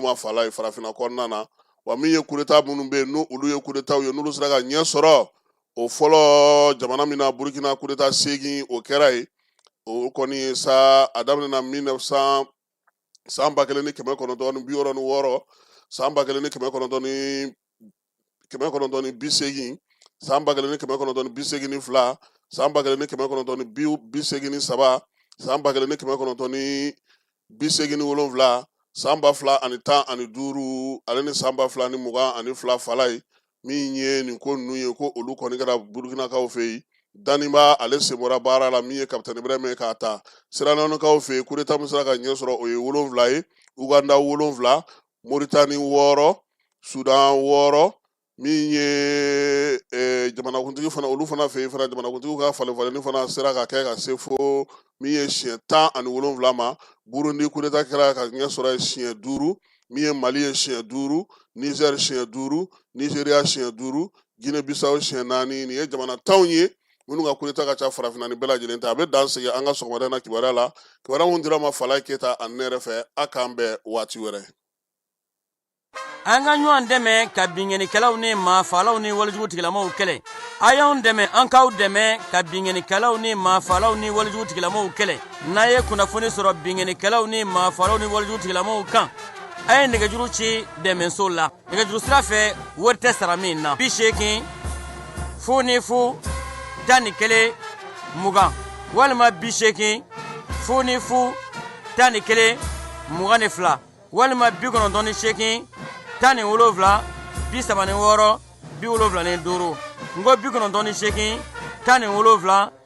ma fala ye farafinna kɔnɔna na. Wa min ye coup d'état minnu bɛ yen, n'olu olu ye coup d'état ye, n'olu sera ka ɲɛ sɔrɔ, o fɔlɔ jamana min na, Burukina, coup d'état 8 o kɛra yen. O kɔni sa, a daminɛna 1900, san 1966, san 1980, san 1982, san 1983, san 1987, san 2015, ale ni san 2022 fala ye. Min ye nin ko ninnu ye, ko olu kɔni kɛra Burukinakaw fɛ yen. Damiba ale sen bɔra baara la, min ye kapitɛni Ibrahim ye k'a ta. Sierra Leonekaw fɛ yen, coup d'état min sera ka ɲɛ sɔrɔ, o ye 7 ye, Uganda 7, Moritani 6, Sudan 6. Min ye jamanakuntigi fana, olu fana fɛ yen fana, jamanakuntigiw ka falen falenni fana sera ka kɛ ka se fo min ye siɲɛ 17 ma. Burundi, coup d'état kɛra ka ɲɛ sɔrɔ ye siɲɛ 5, min ye Mali ye siɲɛ 5, Niger siɲɛ 5, Nigeria siɲɛ 5, Guinée Bissau siɲɛ 4. Nin ye jamana 10 ye minnu ka coup d'état ka ca farafinna ni bɛɛ lajɛlen ta. A bɛ dan sigi an ka sɔgɔmada in na kibaruya la, kibaruya minnu dira ma Falaye Keyita ani ne yɛrɛ fɛ. A k'an bɛn waati wɛrɛ. An ka ɲɔgɔn dɛmɛ ka binkannikɛlaw ni maafalaw ni walejugu tigilamaw kɛlɛ. A y'anw dɛmɛ, an k'aw dɛmɛ ka binkannikɛlaw ni maafalaw ni walejugu tigilamaw kɛlɛ. N'a ye kunnafoni sɔrɔ binkannikɛlaw ni maafalaw ni walejugu tigilamaw kan, a ye nɛgɛjuru ci dɛmɛso la nɛgɛjuru sira fɛ, wari tɛ sara min na: 80 0 0 11 20 walima 80. 0 ni 0 11 22 walima 98 17 36 75 n ko 98 17.